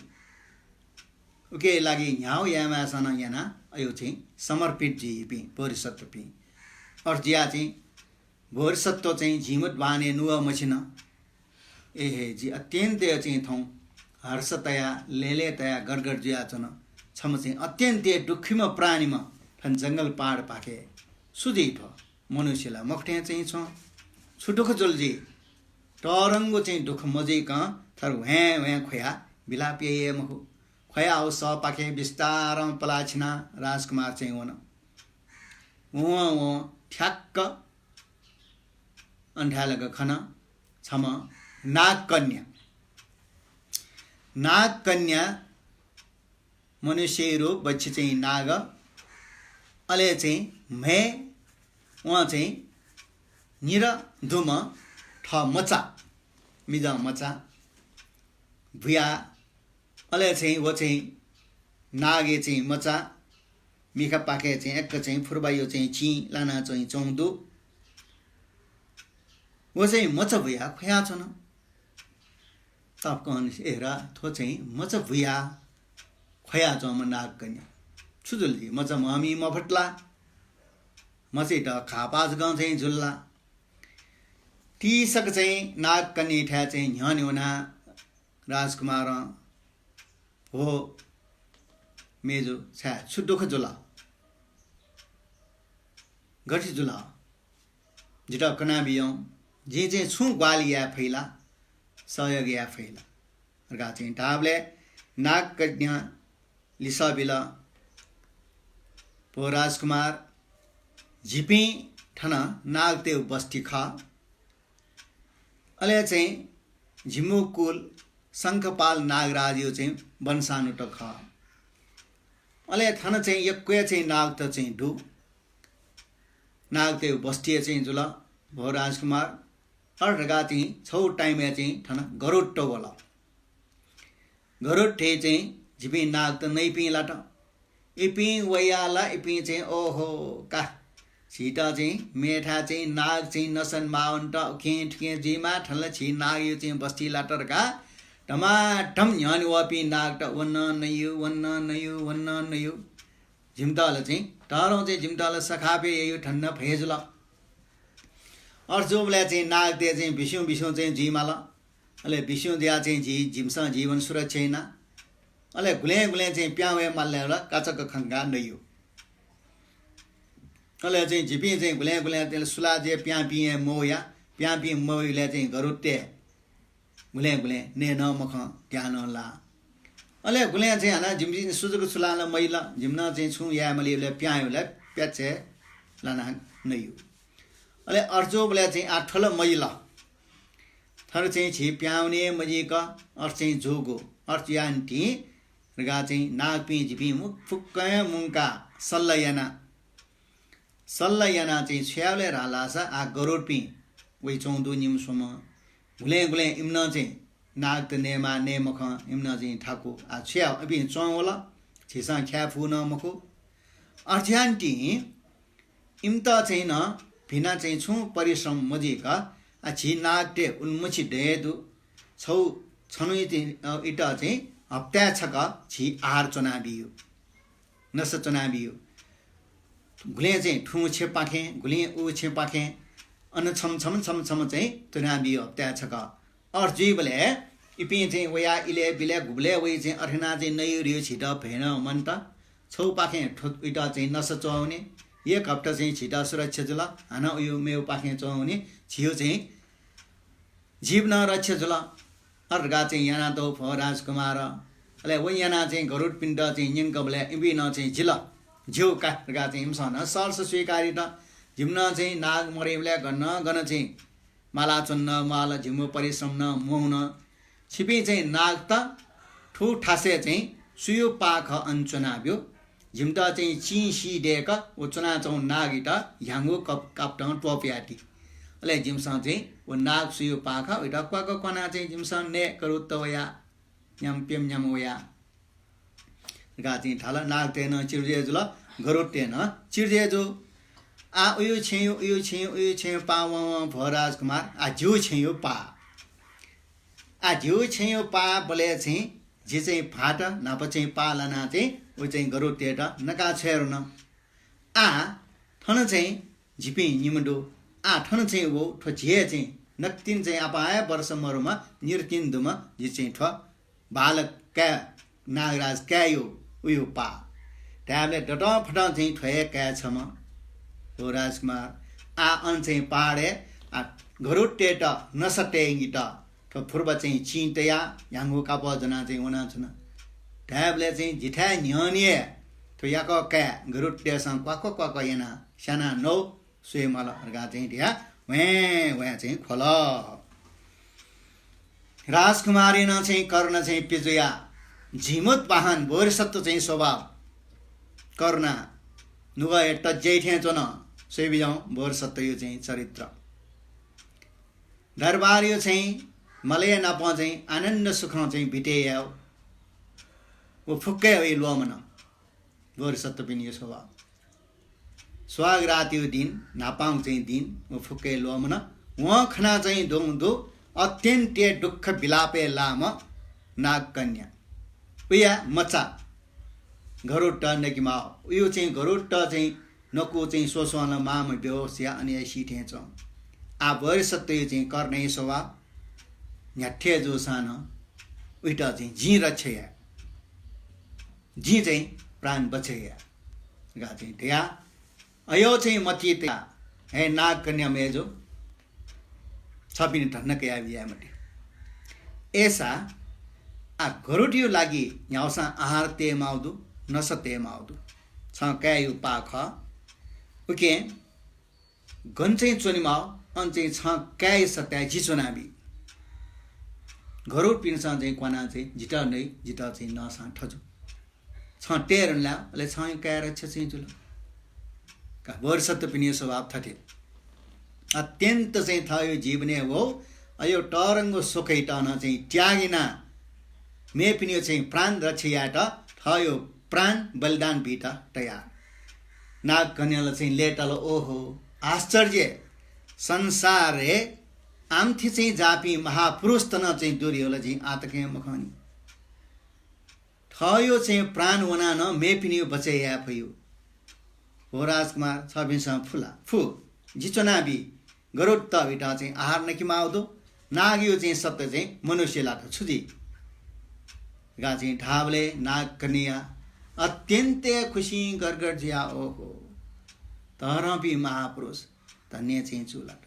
उके लागि न्ह्याउ यायेमाःसां नं याना अयो चाहिँ समर्पित जुइपिं बोधिसत्वपिं। अथे जुया चाहिँ बोधिसत्व चाहिँ झिमुतवाहनय् नुगः मछिन। ए हे, जि अत्यन्त चाहिँ थौं हर्ष तया, लय्लय् तया गदगद जुयाच्वन। छम्ह चाहिँ अत्यन्त दुःखीम्ह प्राणीम्ह थन जंगल पहाडपाखे छु जुइ थ्व? मनुष्य ला मखु थें चाहिँ च्वं। छु दुःख जुल जि? तःधंगु चाहिँ दुःख मजुइकं थर ह्वें ह्वें ख्वया विलाप याइ हे मखु। ख्वया व सःपाखे बिस्तारं पलाः छिनाः राजकुमार चाहिँ वन। वं वं ठ्याक्क अन थाय् लाक खन छम्ह नागकन्या। नागकन्या मनुष्य रूप, बच्छि चाहिँ नाग, अले चाहिँ म्हय्, वं चाहिँ निर दुम्ह थः मचा, मिजं मचा बुया, अले चाहिँ व चाहिँ नागया चाहिँ मचा मिखापाखे चाहिँ एक चाहिँ फुर्बायो चाहिँ चिं लाना चाहिँ च्वं दु। व चाहिँ मचा बुया ख्वयाच्वन। तःकं, ए रा, थ्व चाहिँ मचा बुया ख्वयाच्वंम्ह नागकन्या। छु जुल जि? मचा म्हमि मफुत ला? मचाइत खापा जकं चाहिँ जुल ला? तीसक चाहिँ नागकन्याथाय् चाहिँ न्ह्यःने वनाः राजकुमारं, हो मेजु, छाय् छु दुःख जुल? गथे जुल? जितः कनाबियं, जिं चाहिँ छुं ग्वाहालि याये फइ ला, सहयोग याये फइ ला? धकाः चाहिँ धाःबलय् नागकन्या लिसः बिल, भो राजकुमार, झीपिं थन नागतय् बस्ती खः। अले चाहिँ झिम्हु कुल शंखपाल नागराजयो चाहिँ वंशानुत खः। अले थन चाहिँ यक्व चाहिँ नागत चाहिँ दु। नागतय् बस्ती चाहिँ जुल, भो राजकुमार। अर धकाः चाहिँ छौ time-य् चाहिँ थन गरुड वल। गरुड थें चाहिँ झीपिं नागत नइपिं लात। इपिं वयाः ला इपिं चाहिँ, ओहो का, झीत चाहिँ मेथाय् चाहिँ नाग चाहिँ नसा मावंत उखें थुखें जुइमा, थन ला झी नागयो चाहिँ बस्ती लात धकाः धमाधम न्ह्यःने वःपिं नागत वनं नयु, वनं नयु, वनं नयु। झिम्हत ला चाहिँ तःधं चाहिँ झिम्हत ला सखापे ययु, थन भय जुल। अथे जूबलय् चाहिँ नागतय् चाहिँ बिस्युं बिस्युं चाहिँ जुइमाल। अले बिस्युं जुयाः चाहिँ झी, झिम्हसं जीवन सुरक्षा याना। अले गुलें गुलें चाहिँ प्यां वये मालय् ला काचक खंकाः नयु। अले चाहिँ झीपिं चाहिँ गुलें गुलें चाहिँ सुलाः जुया, प्यां पिं हे मवया, प्यां पिं मवइबलय् चाहिँ गरुडतय् गुलें गुलें नये नं मखं, त्यां नं लाः। अले गुलें चाहिँ हानं झिम्हसिनं सुजुक सुलालं मजिल, झिम्हं चाहिँ छुं याये मलिबलय् प्यां वइबलय् प्याच्छ हे लानाः नयु। अले अथे जूबलय् चाहिँ आः थ्व ला मजिल। थन चाहिँ झी प्यां वने मजिक अथे चाहिँ जूगु, अथे जुयाः निंतिं धकाः चाहिँ नागपिं झीपिं मु-, फुक्कं मुंकाः सल्लाह याना। सल्लाह यानाः चाहिँ छु यायेबलय् धाल धाःसा आः गरुडपिं वइच्वंगु दु निम्ह स्वम्ह। गुलें गुलें इमिनं चाहिँ नागत नयेमाः नये मखं, इमिनं चाहिँ थाकु। आः छु याये, इपिं च्वंवल, झीसं ख्याये फु नं मखु। अथे याःनिंतिं इमित चाहिँ नं भिना चाहिँ छुं परिश्रम मजुइक, आः झी नागतय् उलिमछि दये दु। छौ छन्हु इति, अ, इत चाहिँ हप्ताय् छकः झी आहार च्वनाबियु। नसा च्वनाबियु। गुलें चाहिँ थुं छेँपाखें, गुलें उ छेँपाखें, अन छम्ह छम्ह छम्ह छम्ह चाहिँ च्वनाबियु हप्ताय् छकः। अथे जुइबलय् इपिं चाहिँ वयाः इलय् बिलय् गुबलय् वइ चाहिँ अथे यानाः चाहिँ नयु र्यु झीत भय नं मन्त। छौपाखें थ्व इत चाहिँ नसा च्वंवने, एक हप्ता चाहिँ झीत सुरक्षा जुल, हानं उयु मेउपाखें च्वंवने, झीयु चाहिँ जीवनं रक्षा जुल। अथे धकाः चाहिँ यानातःगु भो राजकुमार। अले व यानाः चाहिँ गरुडपिन्त चाहिँ न्यंकबलय् इपिं नं चाहिँ जिल, ज्यू का धकाः चाहिँ इमिसं नं सहर्ष स्वीकार यात। जिमिनं चाहिँ नाग मदइबलय् गन गन चाहिँ मालाच्वन नं म्वाल, जिमिगु परिश्रम नं म्वाःन। छिपिं चाहिँ नागत थ्व थासय् चाहिँ सुयु पाः खः अन च्वनाब्यु। जिमित चाहिँ चिं सी दय्क व च्वनाच्वंगु नागइत ह्याउँगु कप-, कापतं त्वपुयाति। अले जिमिसं चाहिँ व नाग सुयु पाः खः, उइत क्वाक क्वानाः चाहिँ जिमिसं नये गरुडत वया, न्याम प्यम न्याम वया धकाः चाहिँ धाल। नागतय् नं चिर्जय जुल, गरुडतय् नं चिर्जय जू। आः उयु छेँयु, उयु छेँयु, उयु छेँयु पाः वं वं भो राजकुमार, आः जियु छेँयु पाः। आः जियु छेँयु पाः बलय् चाहिँ जि चाहिँ भाःत न्हापा चाहिँ पाः लानाः चाहिँ उ चाहिँ गरुडतय्त नका छ्वये धुन। आः थन चाहिँ जिपिं निम्ह दु। आः थन चाहिँ व थ्व झिय् चाहिँ नकतिनि चाहिँ आपाः हे वर्ष मरुम्ह निरतिनि दुम्ह जि चाहिँ थ्व बालक काय्, नागराज काय्‌यु उयु पाः। धायेबलय् दतं फतं चाहिँ थ्व हे काय् छम्ह। भो राजकुमार, आः अन चाहिँ पहाडय्, आः गरुडतय्त नसा तयेत थ्व फुर्बा चाहिँ चिं तयाः ह्याउँगु कापः ज्वनाः चाहिँ वनाच्वन। धायेबलय् चाहिँ जिथाय् न्ह्यःने हे थ्व याकः काय् गरुडतय्सं क्वाक क्वाक यानाः स्यानाः नौ स्वये माल धकाः चाहिँ धयाः ह्वाँय् ह्वाँय् चाहिँ ख्वल। राजकुमारया नं चाहिँ करुणा चाहिँ पिजुया, झिमुत वाहन बोधिसत्व चाहिँ स्वभाव, करुणा नुगः हे तज्याइ थें च्वन। स्वये बिज्याहुँ बोधिसत्वया चाहिँ चरित्र। दरबारया चाहिँ मलय नाप चाहिँ आनन्द सुखं चाहिँ बिते यायेगु। व फुक्क हे वइ ल्वःमन। बोधिसत्वपिनिया स्वभाव। सुहाग रातया दिन, न्हापांगु चाहिँ दिन, व फुक्क हे ल्वःमन। वं खना चाहिँ द्वंगु दु अत्यन्त दुःख विलापय् लाःम्ह नागकन्या। उया मचा गरुडत नकेमाः। उयु चाहिँ गरुडत चाहिँ नकु चाहिँ स्वस्वलं मांम्ह बेहोस या अन हे सी थें च्वं। आः बोधिसत्वया चाहिँ करुणाया स्वभाव न्ह्याथे जूसां नं उइत चाहिँ जिं रक्षा याये। जिं चाहिँ प्राण बचय् याये धकाः चाहिँ धया। अय् चाहिँ मतिइ तया, हे नागकन्या मय्जु, छपिनि धन्दा कयाबिज्याये मते। अय्सा आः गरुडया लागि न्ह्याउसां आहार तयेमाःगु दु। नसा तये माःगु दु। छं काय्‌या पाः खः। उकिं गन चाहिँ च्वने माः, अन चाहिँ छं काय्‌या सत्ताय् जि च्वनाबी। गरुडपिन्सं चाहिँ क्वनाः चाहिँ जितः नइ, जितः चाहिँ नःसां थजु। छं तये धुन ला, अले छं काय्‌या रक्षा चाहिँ जुल। का बोधिसत्वपिनिगु स्वभाव थथे। अत्यन्त चाहिँ थःगु जीवनय् व अयो तःधंगु सुखयात नं चाहिँ त्याग यानाः मेपिनिगु चाहिँ प्राण रक्षा यायेत थःगु प्राण बलिदान बीत तयार। नागकन्यां ला चाहिँ लय्‌ताल, ओहो, आश्चर्य, संसारय् आमथि चाहिँ जाःपिं महापुरुषत नं चाहिँ दूर याःगु ला जिं आःतकं मखंनि। थःगु चाहिँ प्राण वनाः नं मेपिनिगु बचय् याये फइगु। हो राजकुमार, छपिन्सं फु ला? फु। जि च्वनाबी। गरुडतय्‌त चाहिँ आहार नके माःगु दु। नागया चाहिँ सत्ता चाहिँ मनुष्य लात, छु जुइ? धकाः चाहिँ धाःबलय् नागकन्या अत्यन्त खुसिं गरगर जुयाः, ओहो, तःधंपिं महापुरुष, धन्य चाहिँ छु लात।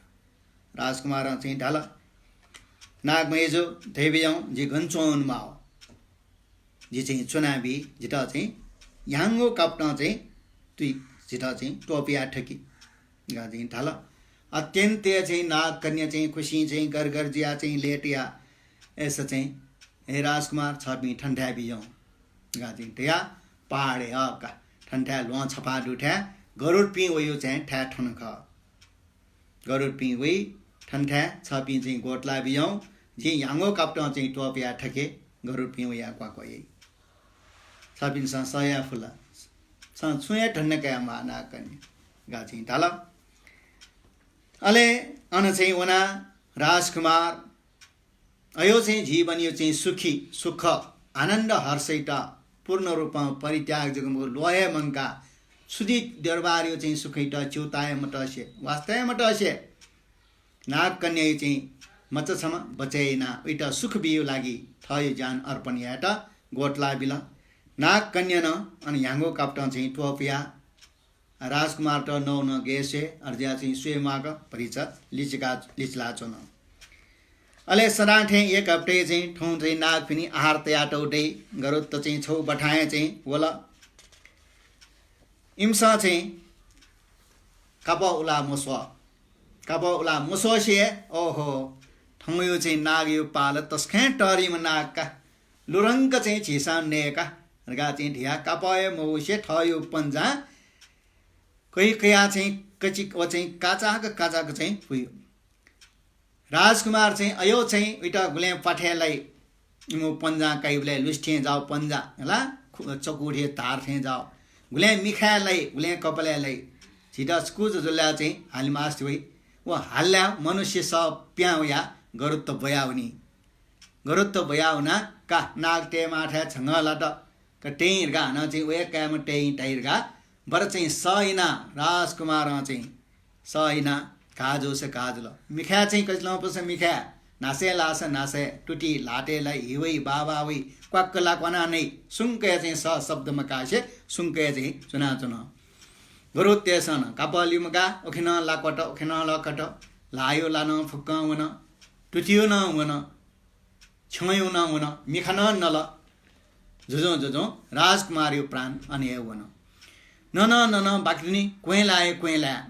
राजकुमारं चाहिँ धाल, नागमय्‌जु, धयाबिज्याहुँ, जि गन च्वंवने माः। जि चाहिँ च्वनाबी, जितः चाहिँ ह्याउँगु कापतं चाहिँ तुइ, जितः चाहिँ त्वपुया थकि। धकाः चाहिँ धाल। अत्यन्त चाहिँ नागकन्या चाहिँ खुसिं चाहिँ गरगर जुयाः चाहिँ लय्‌तया, अय्‌सा चाहिँ, हे राजकुमार, छपिं थन्थाय् बिज्याहुँ। धकाः चाहिँ धयाः पहाडय्, अ, का, थन्थाय् ल्वहं छपा दुथाय् गरुडपिं वइगु चाहिँ थाय् थन खः। गरुडपिं वइ, थन्थाय् छपिं चाहिँ ग्वतुला बिज्याहुँ, जिं ह्याउँगु कापतं चाहिँ त्वपुया थके। गरुडपिं वयाः क्वाक्व याइ। छपिन्सं सह याये फु ला? छं छुं हे धन्य काये म्वाः नागकन्या। धकाः चाहिँ धाल। अले अन चाहिँ वनाः राजकुमार अयो चाहिँ जीवनयो चाहिँ सुखी, सुख, आनन्द, हर्षयात पूर्ण रूपं परित्याग जक मखु, ल्वहं हे मंकाः, छु जुइ दरबारयो चाहिँ सुखयात च्यूताये मतसे, वास्ता हे मतसे, नागकन्यायो चाहिँ मचा छम्ह बचय् यानाः उइत सुख बीयो लागि थःयो ज्यान अर्पण यायेत ग्वतुला बिल। नागकन्यां नं अन ह्याउँगु कापतं चाहिँ त्वपुयाः राजकुमारत नौ नं गय् स्वये, अय्‌जुयाः चाहिँ स्वये म्वाःक भतिचा लिचिका, लिचिलाच्वन। अले सदां थें एक हप्ताय् चाहिँ थौं चाहिँ नागपिनि आहार तयातःगु दइ। गरुडत चाहिँ छगू बथाय् चाहिँ वल। इमिसं चाहिँ कापः उला मस्वः। कापः उला मस्वसे, ओहो, थौंयो चाहिँ नागयो पाल तसकं तःधिम्ह नाग का, लुधंक चाहिँ झीसं नये का धकाः चाहिँ धयाः कापः हे मवसे थःयो पन्जां कयाः चाहिँ कचिक व चाहिँ काचाक काचाक चाहिँ पुयो। राजकुमार चाहिँ अयो चाहिँ उइत गुलें प्वाथय् लाइ। इमिगु पन्जां काइबलय् लुसिथें जाउ पन्जां हला, खु-, चकु थें धार थें जाउ। गुलें मिखाय् लाइ, गुलें कपालय् लाइ। झीत स्कुज जुल्लाय् चाहिँ हालिमास्ति वइ। व हाल्लाय् मनुष्य सः पिहां वयाः गरुडत ब्वयावनी। गरुडत ब्वयावनाः का नाग तयेमाःथाय् झंगः लात। का तयेँ धकाः हानं चाहिँ वये कायेमा तयेँ धाइ धकाः बरु चाहिँ सः इनाः राजकुमारं चाहिँ सः इनाः घाः जूसा घाः जुल। मिखाय् चाहिँ कचिलं पुसा मिखाय्, न्हासय् लाःसा न्हासय्, तुति ल्हातय् लाइ, हिवइ, बाबा वइ, क्वाक्क ला क्वाना नइ, सुंकया चाहिँ सः शब्द मकासे सुंकया चाहिँ च्वनाच्वन। गरुडतय्‌सं नं कापः लिमकाः उखेनं ला क्वत, उखेनं ला क्वत, ल्हायो ला नं फुक्कं वन, तुतियो नं वन। छ्यंयो नं वन, मिखा नं नल। जुजुं जुजुं राजकुमारयो प्राण अन हे वन। ननं ननं बाकि दुनि क्वँय्‌लाय् क्वँय्‌लाय्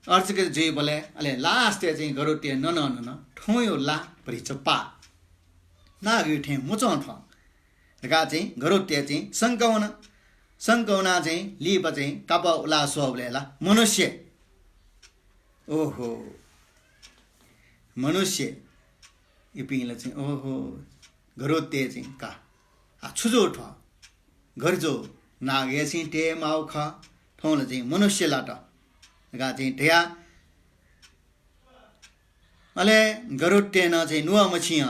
अर्चक जुइबलय् अले last-य् चाहिँ गरुडतय् ननं ननं थौंयो ला भतिचा पाः। नागयो थें मुचं थ्व धकाः चाहिँ गरुडतय् चाहिँ शंका वन। शंका वनाः चाहिँ लिपा चाहिँ कापः उला स्वःबलय् ला मनुष्य। ओहो, मनुष्य। इपिं ला चाहिँ, ओहो, गरुडतय् चाहिँ का। आ, छु जू थ्व? गरु जू, नागया चाहिँ तये माउ खः, थौं ला चाहिँ मनुष्य लात धकाः चाहिँ धया। अले गरुडतय् नं चाहिँ नुगः मछिं,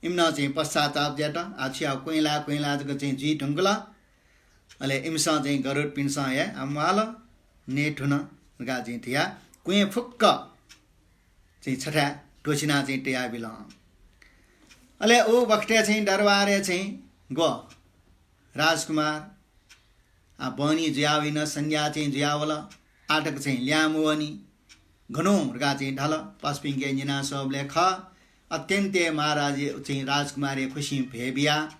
इमिनं चाहिँ पश्चाताप यात। आ, छु याये, क्वँय्‌लाय् क्वँय्‌लाय् जक चाहिँ जुइ धुंकल। अले इमिसं चाहिँ गरुडपिन्सं हे आम्वाल, नये धुन धकाः चाहिँ धया, क्वँय् फुक्क चाहिँ छथाय् द्वःछिना चाहिँ तयाबिल। अले उ बखतय् चाहिँ दरबारय् चाहिँ ग्व राजकुमार, आ, बहनी जुयावइन, संध्या चाहिँ जुयावल, आःतक चाहिँ ल्याः मवनी। गन हुँ धकाः चाहिँ धाल, पासापिंके न्यना स्वःबलय् खः। अत्यन्त हे महाराज चाहिँ राजकुमारया खुसिं भ्वय् बिया।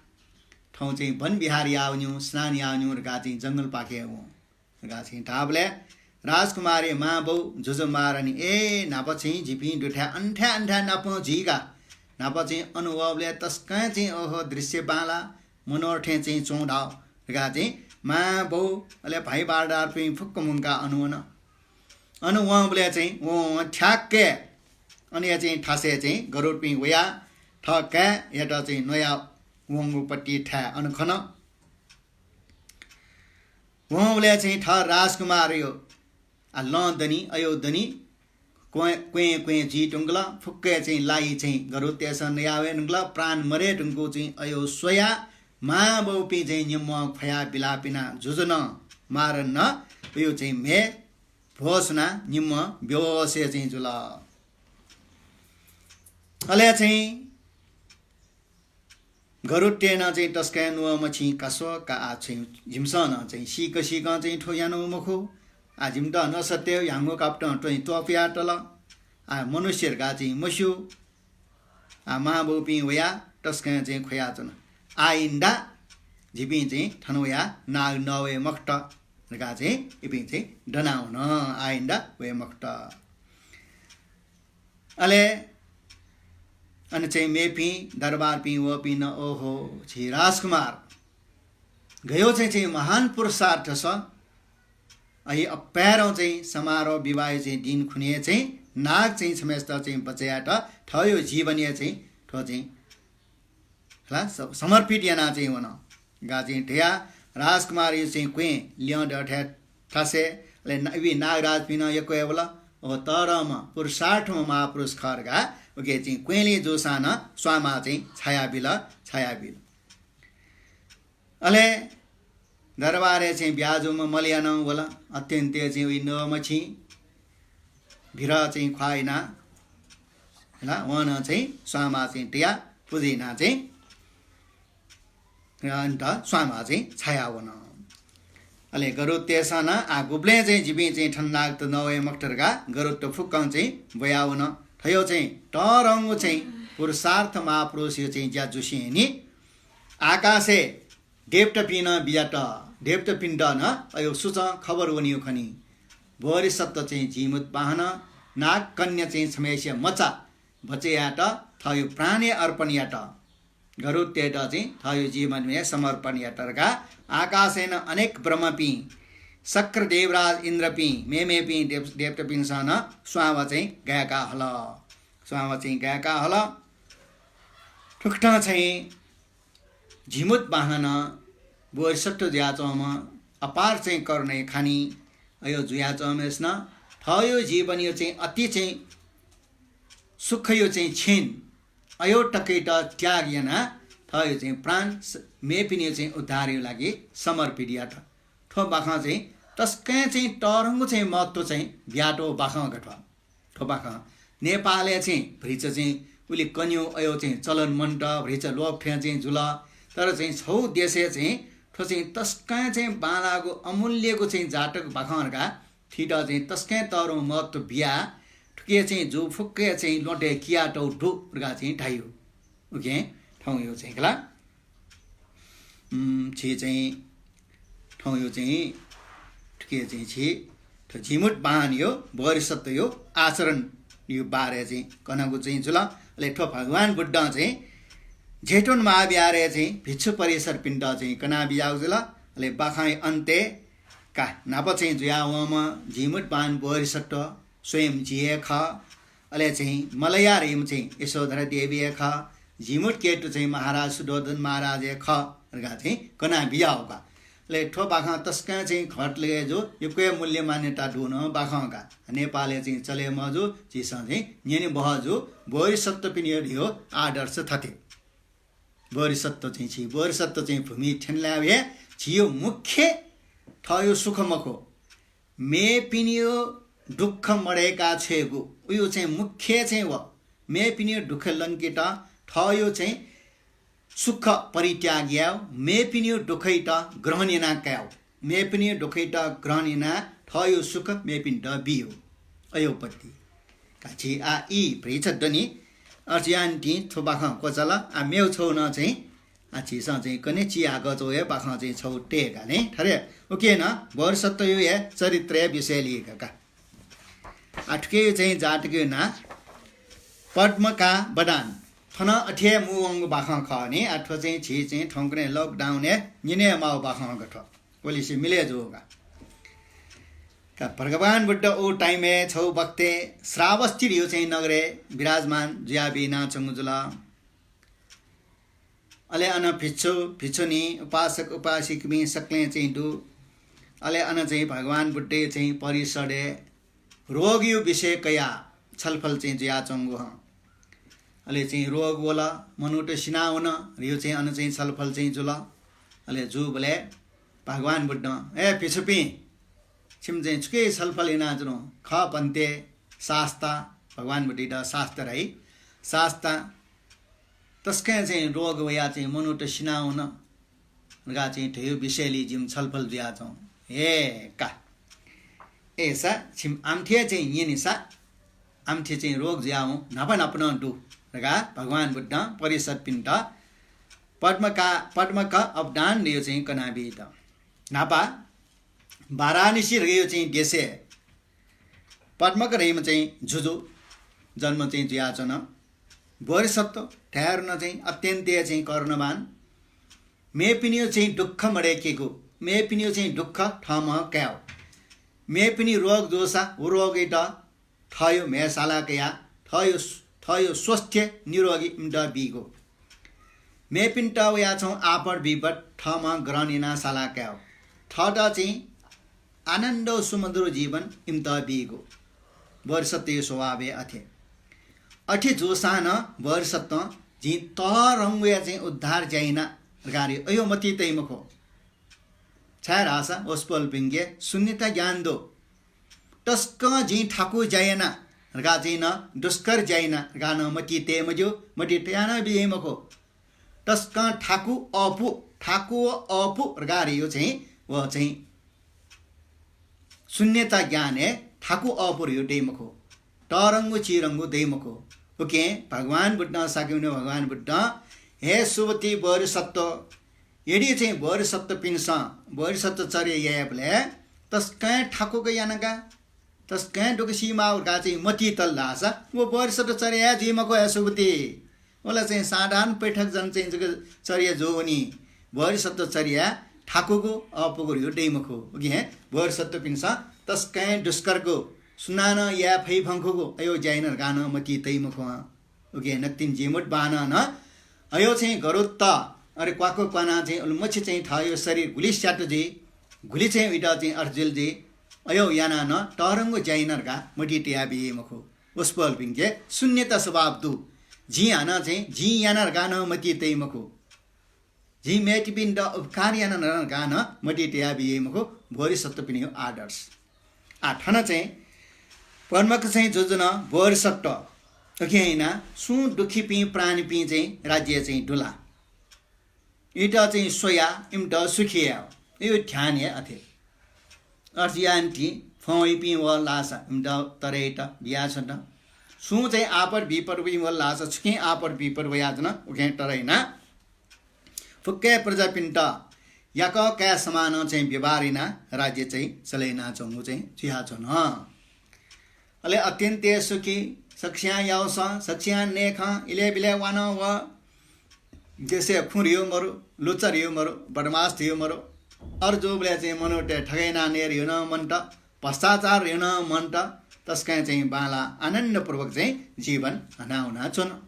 चाहिँ वन विहार यावन्यु, स्नान यावन्यु धकाः चाहिँ जंगलपाखे वं धकाः चाहिँ धाःबलय् राजकुमारया मांबौ जुजु मारनि, ए, न्हापा चाहिँ जिपिं दुथाय् अन्थाय् अन्थाय् नापं जुइका। न्हापा चाहिँ अन वःबलय् तसकं चाहिँ ओहो दृश्य बांला, मनोहर थें चाहिँ च्वं धाः धकाः चाहिँ मांबौ अले भाइ बारदारपिं फुक्क मुंकाः अन वन। अन वंबलय् चाहिँ वं ठ्याक्कै अनया चाहिँ थासय् चाहिँ गरुडपिं वयाः थः काय्‌यात चाहिँ न्वयाः वंगुपट्टि थाय् अन खन। वंबलय् चाहिँ थः राजकुमारयो आ लँ दनि, अयौ दनि, क्वँय्, क्वँय्, क्वँय् जुइ धुंकल। फुक्कय् चाहिँ लाइ चाहिँ गरुडतय्‌सं नया वये धुंकल। प्राण मरे धुंकू चाहिँ अयौ स्वयाः मांबौपिं चाहिँ निम्ह ख्वया बिलाप यानाः जुजु नं मारन नं अयौ चाहिँ म्हे भ्वसुनाः निम्ह बेहोसय् चाहिँ जुल। अले चाहिँ गरुडतय् नं चाहिँ तसकं नुगः मछिं का स्व का, आ चाहिँ जिमिसं नं चाहिँ सीक सीकं चाहिँ थ्व यानागु मखु। आ जिमित नसत्य ह्याउँगु कापतं चाहिँ त्वपुया तल। आ मनुष्य धकाः चाहिँ मस्यू। आ मांबौपिं वयाः तसकं चाहिँ ख्वयाच्वन। आइन्दा जिपिं चाहिँ थन वयाः नाग नवये मखुत धकाः चाहिँ इपिं चाहिँ दना वन। आइन्दा वये मखुत। अले अन चाहिँ मेपिं दरबारपिं वःपिं नं, ओहो, झी राजकुमार गयो चाहिँ, चाहिँ महान पुरुषार्थ स। अहि अप्यारं चाहिँ समारोह विवाह चाहिँ दिन खुने चाहिँ नाग चाहिँ छम्हय्‌सित चाहिँ बचय् यायेत थःयो जीवनया चाहिँ थ्व चाहिँ हला, स-, समर्पित याना चाहिँ वन। गा चाहिँ धया राजकुमारयो चाहिँ क्वँय् ल्यं दथाय् थासय्, अले ना-, वि नागराजपिं नं यक्व हे वल। ओ तःधंम्ह पुरुषार्थम्ह महापुरुष खः धकाः उके चाहिँ क्वँय्‌लिं जूसां नं स्वांमा चाहिँ छाया बिल, छाया बिल। अले दरबारय् चाहिँ ब्याहा जूम्ह मलया नं वल। अत्यन्त चाहिँ उइ नवः मछिं भिर चाहिँ ख्वाः याना हला, वं नं चाहिँ स्वांमा चाहिँ तया पुजा याना चाहिँ अन्त स्वांमा चाहिँ छाया वन। अले गरुडतय्‌सं नं आ गुबलें चाहिँ जिपिं चाहिँ थन नागत नवये मखुत धकाः गरुडत फुक्कं चाहिँ ब्वया वन। थयो चाहिँ तःधंगु चाहिँ पुरुषार्थ महापुरुषयो चाहिँ ज्या जुसेंनि आकाशय् देवतापिं नं बिज्यात। देवतापिन्त नं अयो सुचं खबर वनीगु खनी। बोधिसत्व चाहिँ जीमूतवाहन नागकन्या चाहिँ छम्हय्‌सिया मचा बचय् यायेत थःयो प्राणय् अर्पण यात। गरुडतय्‌त चाहिँ थःयो जीवनय् समर्पण यात धकाः आकाशय् नं अनेक ब्रह्मपिं, शक्र देवराज इन्द्रपिं, मेमेपिं देव-, देवतापिन्सं नं स्वांवा चाहिँ गाय्‌का हल। स्वांवा चाहिँ गाय्‌का हल। थुकथं चाहिँ जीमूतवाहन बोधिसत्व जुयाच्वंम्ह अपार चाहिँ करुणया खानि अयो जुयाच्वंम्हय्‌सिनं थःयो जीवनयो चाहिँ अति चाहिँ सुखयो चाहिँ क्षण अयो तकयात त्याग यानाः थःयो चाहिँ प्राण स-, मेपिनियो चाहिँ उद्धारयो लागि समर्पित यात। थ्व बाखं चाहिँ तसकं चाहिँ तःधंगु चाहिँ महत्व चाहिँ बियातःगु बाखं का थ्व। थ्व बाखं नेपालय् चाहिँ भतिचा चाहिँ उलि कन्यु अयो चाहिँ चलन मन्त, भतिचा लोप थें चाहिँ जुल। तर चाहिँ छौ देशय् चाहिँ थ्व चाहिँ तसकं चाहिँ बांलाःगु अमूल्यगु चाहिँ जातक बाखं धकाः थुइत चाहिँ तसकं तःधंगु महत्व बियाः थुके चाहिँ जू फुक्कया चाहिँ ल्वहँतय् कियातःगु दु धकाः चाहिँ धाइयो। उकिं थौंयो चाहिँ खला। उम्, छि चाहिँ थौंयो चाहिँ थुके चाहिँ छि थ्व जीमूतवाहनयो बोधिसत्वयो आचरणयो बारे चाहिँ कनागु चाहिँ जुल। अले थ्व भगवान बुद्धं चाहिँ जेतवन महाविहारय् चाहिँ भिक्षु परिषदपिन्त चाहिँ कना बिज्यागु जुल। अले बाखंया अन्तय् का न्हापा चाहिँ जुयावंम्ह जीमूतवाहन बोधिसत्व स्वयं जि हे खः। अले चाहिँ मलया धइम्ह चाहिँ यशोधरा देवी हे खः। जीमूतकेतु चाहिँ महाराज सुधोधन महाराज हे खः धकाः चाहिँ कना बिज्याःगु का। अले थ्व बाखं तसकं चाहिँ घट लगे जू, यक्व हे मूल्य मान्यता दुगु नं बाखं का। नेपालय् चाहिँ चले मजू, झीसं चाहिँ न्यने बहः जू। बोधिसत्वपिनियो धियो आदर्श थथे। बोधिसत्व चाहिँ छि, बोधिसत्व चाहिँ भूमि थ्यंलाः हे झीयो मुख्य थःयो सुख मखु। मेपिनियो दुःख मदय्‌का छ्वयेगु, उयो चाहिँ मुख्य चाहिँ व। मेपिनियो दुःख लंकेत थःयो चाहिँ सुख परित्याग यायेगु, मेपिनियो दुःखयात ग्रहण याना कायेगु, मेपिनियो दुःखयात ग्रहण यानाः थःयो सुख मेपिन्त बियेगु। अयो पद्धति। का झी आ ई भतिचा दनि, अथे यानाः थ्व बाखं क्वचाल। आ मेगु छौ नं चाहिँ आ, झीसं चाहिँ कन्हय् चिहाकः च्वंगु हे बाखं चाहिँ छगू तये का नि। थथे उकिं नं बोधिसत्वया हे चरित्रया विषय लिइ का। आ, थुकिया चाहिँ जातकया नां पद्मका वदान। थन अथे हे मू वंगु बाखं खः नि। आ, थ्व चाहिँ झी चाहिँ थौंकन्हय् lockdown-य् न्यने माःगु बाखं का थ्व। व लिसे मिले जूगु का। का भगवान बुद्ध उ time-य् छगू वखतय् श्रावस्ती धइगु चाहिँ नगरय् विराजमान जुयाबियाच्वंगु जुल। अले अन भिक्षु, भिक्षुणी, उपासक, उपासिकापिं सकलें चाहिँ दु। अले अन चाहिँ भगवान बुद्धया चाहिँ परिसरय् रोगया विषय कयाः छलफल चाहिँ जुयाच्वंगु हं। अले चाहिँ रोग वल, मनूत सिनावन धइगु चाहिँ अन चाहिँ छलफल चाहिँ जुल। अले जूबलय् भगवान बुद्धं, "ए भिक्षुपिं, छिमि चाहिँ छुकिया छलफल यानाच्वनागु खः भन्ते?" शास्ता, भगवान बुद्धयात शास्ता धाइ। शास्ता, तसकं चाहिँ रोग वयाः चाहिँ मनूत सिनावन धकाः चाहिँ धइगु विषयलय् जिमि छलफल जुयाच्वं। हे का, अय्‌सा छिमि आमथे चाहिँ न्यनेसा, आमथे चाहिँ रोग जुयावं न्हापा न्हापा नं दु धकाः भगवान बुद्धं परिषदपिन्त पद्मका, पद्मक अवदान धइगु चाहिँ कनाबीत। न्हापा वाराणसी धइगु चाहिँ देशय् पद्मक धइम्ह चाहिँ जुजु जन्म चाहिँ जुयाच्वन। बोधिसत्व धायेधुन चाहिँ अत्यन्त हे चाहिँ करुणावान। मेपिनिगु चाहिँ दुःख मदय्‌केगु, मेपिनिगु चाहिँ दुःख थःम्हं कायेगु। मेपिनि रोग जूसा व रोगयात थःगु म्ह्याय् साला कयाः थःगु, थःगु स्वस्थ निरोगी इमित बीगु। मेपिन्त वयाच्वंगु आपत विपत थःम्हं ग्रहण यानाः साला कायेगु। थःत चाहिँ आनन्द सुमधुर जीवन इमित बीगु। बोधिसत्वया स्वभाव हे अथे। अथे जूसां नं बोधिसत्वं जिं तःधंगुया चाहिँ उद्धार ज्या याना धकाः अय्‌यो मतिइ तइ मखु। छाय्‌धाःसा वसपोलपिन्के शून्यता ज्ञान दु। तसकं जिं थाकु ज्या याना धकाः चाहिँ नं, दुष्कर ज्या याना धकाः नं मतिइ तये मज्यू, मतिइ तयाः नं बिज्याइ मखु। तसकं थाकु अःपु, थाकु व अःपु धकाः धइगु चाहिँ व चाहिँ शून्यता ज्ञानय् थाकु अःपु धइगु दइ मखु, तःधंगु चिधंगु दइ मखु। उकिं भगवान बुद्धं, शाक्यमुनि भगवान बुद्धं, हे सुबुद्धि बोधिसत्व, यदि चाहिँ बोधिसत्वपिन्सं बोधिसत्व चर्या यायेबलय् तसकं थाकुक याना का, तसकं दुःख सी माःगु धकाः चाहिँ मतिइ तल धाःसा व बोधिसत्व चर्या हे जुइ मखु हे सुबुद्धि। व ला चाहिँ साधारण पृथक जन चाहिँ जक चर्या जुइ वनी। बोधिसत्व चर्या थाकुगु अःपुगु धइगु दइ मखु। उकिं हे बोधिसत्वपिन्सं तसकं दुष्करगु, सुनानं याये फइ फंखुगु अय्‌यो ज्या याना धकाः नं मतिइ तइ मखु। उकिं नकतिनि जीमूतवाहनं नं अय्‌यो चाहिँ गरुत्त, अले क्वाक्व क्वानाः चाहिँ उलिमछि चाहिँ थःगु शरीर गुलि स्यात जुइ, गुलि चाहिँ उइत चाहिँ अर्जिल जुइ, अय्‌यो यानाः नं तःधंगु ज्या याना धकाः मतिइ तयाः बिइ मखु। वसपोलपिन्के शून्यता स्वभाव दु। जिं हानं चाहिँ जिं याना धकाः नं मतिइ तइ मखु। जिं मेपिन्त उपकार याना धकाः नं मतिइ तयाः बिइ मखु। बोधिसत्वपिनिगु आदर्श। आ, थन चाहिँ पद्मक चाहिँ जुजुं बोधिसत्व उकिं यानाः सुं दुःखीपिं प्राणीपिं चाहिँ राज्य चाहिँ दुला। इमित चाहिँ स्वयाः इमित सुखी यायेगु। इमिगु ध्यान हे अथे। अथे यानाः थौं वइपिं वल धाःसा इमित तरेत बियाछ्वत। सुं चाहिँ आपत विपत वइपिं वल धाःसा छुकिं आपत विपत वयाच्वन उकिं तरे यानाः फुक्क प्रजापिन्त याकः काय् समानं चाहिँ व्यवहार यानाः राज्य चाहिँ चले यानाच्वंगु चाहिँ जुयाच्वन। अले अत्यन्त हे सुखी, सकस्यां याउँसं, सकस्यां नयेखं, इलय् बिलय् वानं व देशय् खुँ धइगु मरु, लुच्चा धइगु मरु, बदमास धइगु मरु। अथे जूबलय् चाहिँ मनूतय् ठगय् यानाः नये धइगु नं मन्त, भ्रष्टाचार धइगु नं मन्त, तसकं चाहिँ बांलाः आनन्दपूर्वक चाहिँ जीवन हनावनाच्वन।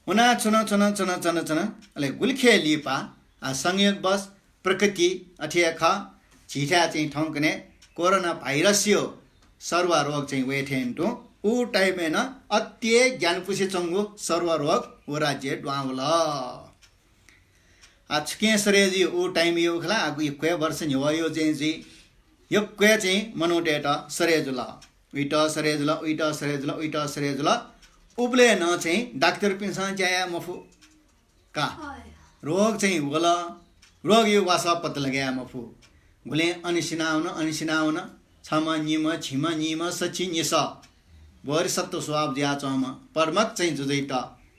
वनाच्वन, च्वन, च्वन, च्वन, च्वन। अले गुलिखे लिपा, आ, संयोगवश प्रकृति अथे हे खः, झीथाय् चाहिँ थौंकन्हय् कोरोना भाइरसया सर्व रोग चाहिँ वये थें तुं, उ time-य् नं अति हे ग्यानापुसे च्वंगु सर्व रोग व राज्यय् दुहां वल। आ, छुकिं सरे जुइ, उ time-य् खला, आ, यक्व हे वर्ष न्ह्यवया चाहिँ जुइ, यक्व हे चाहिँ मनूतय्त सरे जुल। उइत सरे जुल, उइत सरे जुल, उइत सरे जुल। उबलय् नं चाहिँ डाक्टरपिन्सं ज्या याये मफु का। रोग चाहिँ वल, रोगया वासः पत्ता लगे याये मफु। गुलें अन सिनावन, अन सिनावन, छम्ह, निम्ह, झिम्ह, नीम्ह, सछि, निसः। बोधिसत्व स्वभाव जुयाच्वंम्ह पद्मक चाहिँ जुजुइत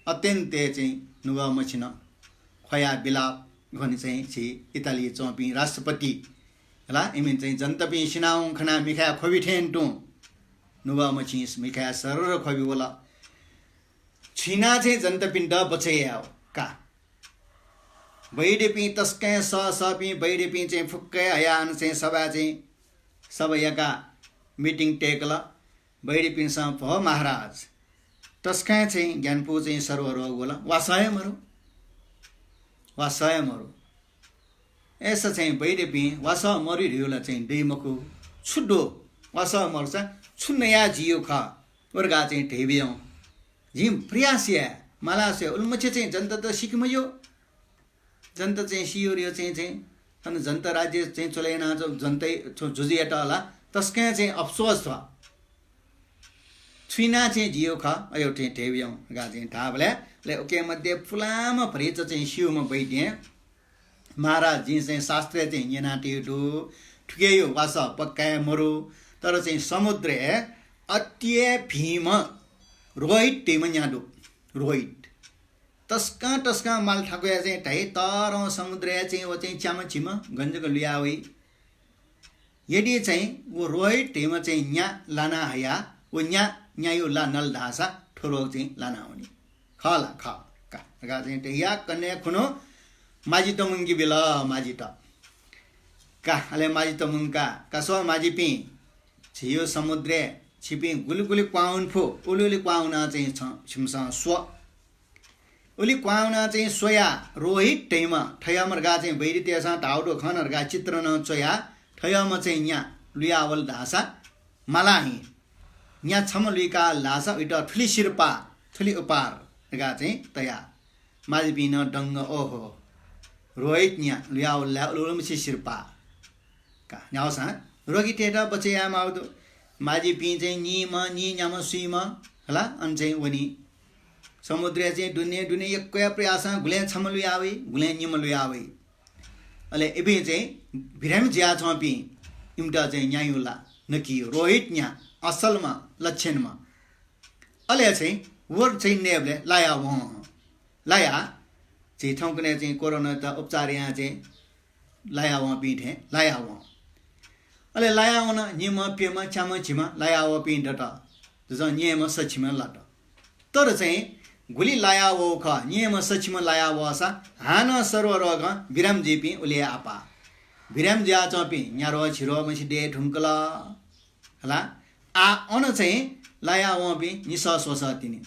अत्यन्त हे चाहिँ नुगः मछिन। ख्वया बिलाप। घनी चाहिँ झी इटाली च्वंपिं राष्ट्रपति हला, इमिन चाहिँ जनतापिं सिनावं खना मिखाय् ख्वबि थें तुं नुगः मछिं मिखाय् सरर ख्वबि वल। छिना चाहिँ जनतापिन्त बचय् यायेव का। वैद्यपिं तस्कं सः सःपिं वैद्यपिं चाहिँ फुक्कय् हयान चाहिँ सभा चाहिँ सभा याका मिटिङ तेकल। वैद्यपिन्सं भो महाराज, तस्कं चाहिँ ग्यानापु चाहिँ सर्व रोग वल, वासः हे मरु, वासः हे मरु। अय्‌सा चाहिँ वैद्यपिं वासः मरु धिउला चाहिँ दइ मखु, छु दु, वासः मरुसा छु नया जियु खः, वर्गा चाहिँ धेबियं। जिं प्रयास या मालासे उलमछे चाहिँ जनता त सिकि मयो। जनता चाहिँ सियोरियो चाहिँ चाहिँ अन जनता राज्य चाहिँ चले याना जनता जुजुयात हला तस्कं चाहिँ अफसोस थ्व। छुइना चाहिँ जियो खः, अयो चाहिँ धेबियं गा चाहिँ धाबले ले ओके मध्ये पुलाम भरिच चाहिँ सियुम बैद्यं। महाराज, जिं चाहिँ शास्त्रय् चाहिँ न्यनातयु दु, थुकेयु वासः पक्काय् मरु, तर चाहिँ समुद्रय् अतिय भीम रोहित धइम न्या दु। रोहित तस्कं तस्कं माल थाकुया चाहिँ धाइ, तरं समुद्रय् चाहिँ व चाहिँ च्याम्ह झिम्ह गन जक लुया वइ। यदि चाहिँ व रोहित धइम चाहिँ न्या लाना हया, व न्या न्यायु ला नल धासा थ्व रोग चाहिँ लाना वनी। खः ला? खः। का, का चाहिँ तया कन्हय् खुन्हु माजित मुंके बिल, माजित। का, अले माजित मुंका, का स्व माजिपिं, झियो समुद्रय् छिपिं गुलि गुलि क्वाउन फु, उलि उलि क्वाउना चाहिँ छ, छिमिसं स्व। उलि क्वाउना चाहिँ स्वया रोहित धइम थयम र्गा चाहिँ वैदितय्‌सं धाउ दु खन र्गा चित्र नं च्वया थयम चाहिँ न्या लुयावल धासा माला हिं। न्या छम्ह लुइका लासा उइत थुलि सिरपाः, थुलि उपार र्गा चाहिँ तया। माजिपिं नं दंग, ओहो, रोहित न्या लुयावल ला उलुलुमछि सिरपाः। का न्यावसां रोगीतय्‌त बचय् यायेमाउ दु। माजिपिं चाहिँ नीम्ह, नीन्याम्ह, स्वीम्ह हला, अन चाहिँ वनी। समुद्रय् चाहिँ दुने दुने यक्वया प्रयासं गुलें छम्ह लुया वइ, गुलें निम्ह लुया वइ। अले इपिं चाहिँ बिरामी जुयाच्वंपिं इमित चाहिँ न्यायु ला नकी रोहित न्या असलम्ह लक्षणम्ह। अले चाहिँ वर चाहिँ नयेबलय् लाया वं। लाया झी थौंकन्हय् चाहिँ कोरोनात उपचार यां चाहिँ लाया वंपिं थें लाया वं। अले लाया वन, निम्ह, प्यम्ह, च्याम्ह, झिम्ह लाया वःपिं दत। जजं न्येम्ह, सछिम्ह लात। तर चाहिँ गुलि लाया वः खः, न्येम्ह, सछिम्ह लाया वःसा हानं सर्व रोगं बिराम जुइपिं उलि हे आपाः। बिराम जुयाच्वंपिं न्यारो झिरो मछि दये धुंकल। हला, आ अन चाहिँ लाया वंपिं निसः स्वसः तिनि।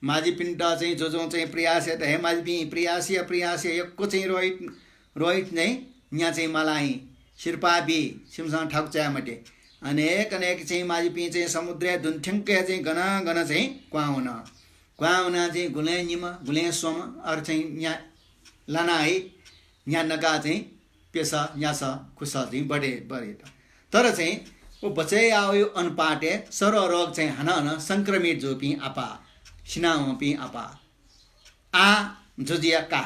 माजिपिन्त चाहिँ जुजुं चाहिँ प्रयास यात, हे माजिपिं, प्रयास या, प्रयास या, यक्व चाहिँ रोहित, रोहित चाहिँ न्या चाहिँ मालाहिं सिरपाः बी, छिमिसं थाकु चाये मते। अनेक अनेक चाहिँ माजिपिं चाहिँ समुद्रय् दुने थ्यंक चाहिँ गन गन चाहिँ क्वां वन। क्वां वनाः चाहिँ गुलें निम्ह, गुलें स्वम्ह, अर चाहिँ न्या लाना है। न्या नकाः चाहिँ प्यसः, न्यासः, खुसः चाहिँ बढे, बढेत। तर चाहिँ व बचय् याःगु अनुपातय् सर्व रोग चाहिँ हानं हानं संक्रमित जूपिं आपाः, सिनावंपिं आपाः। आ जुजुया का।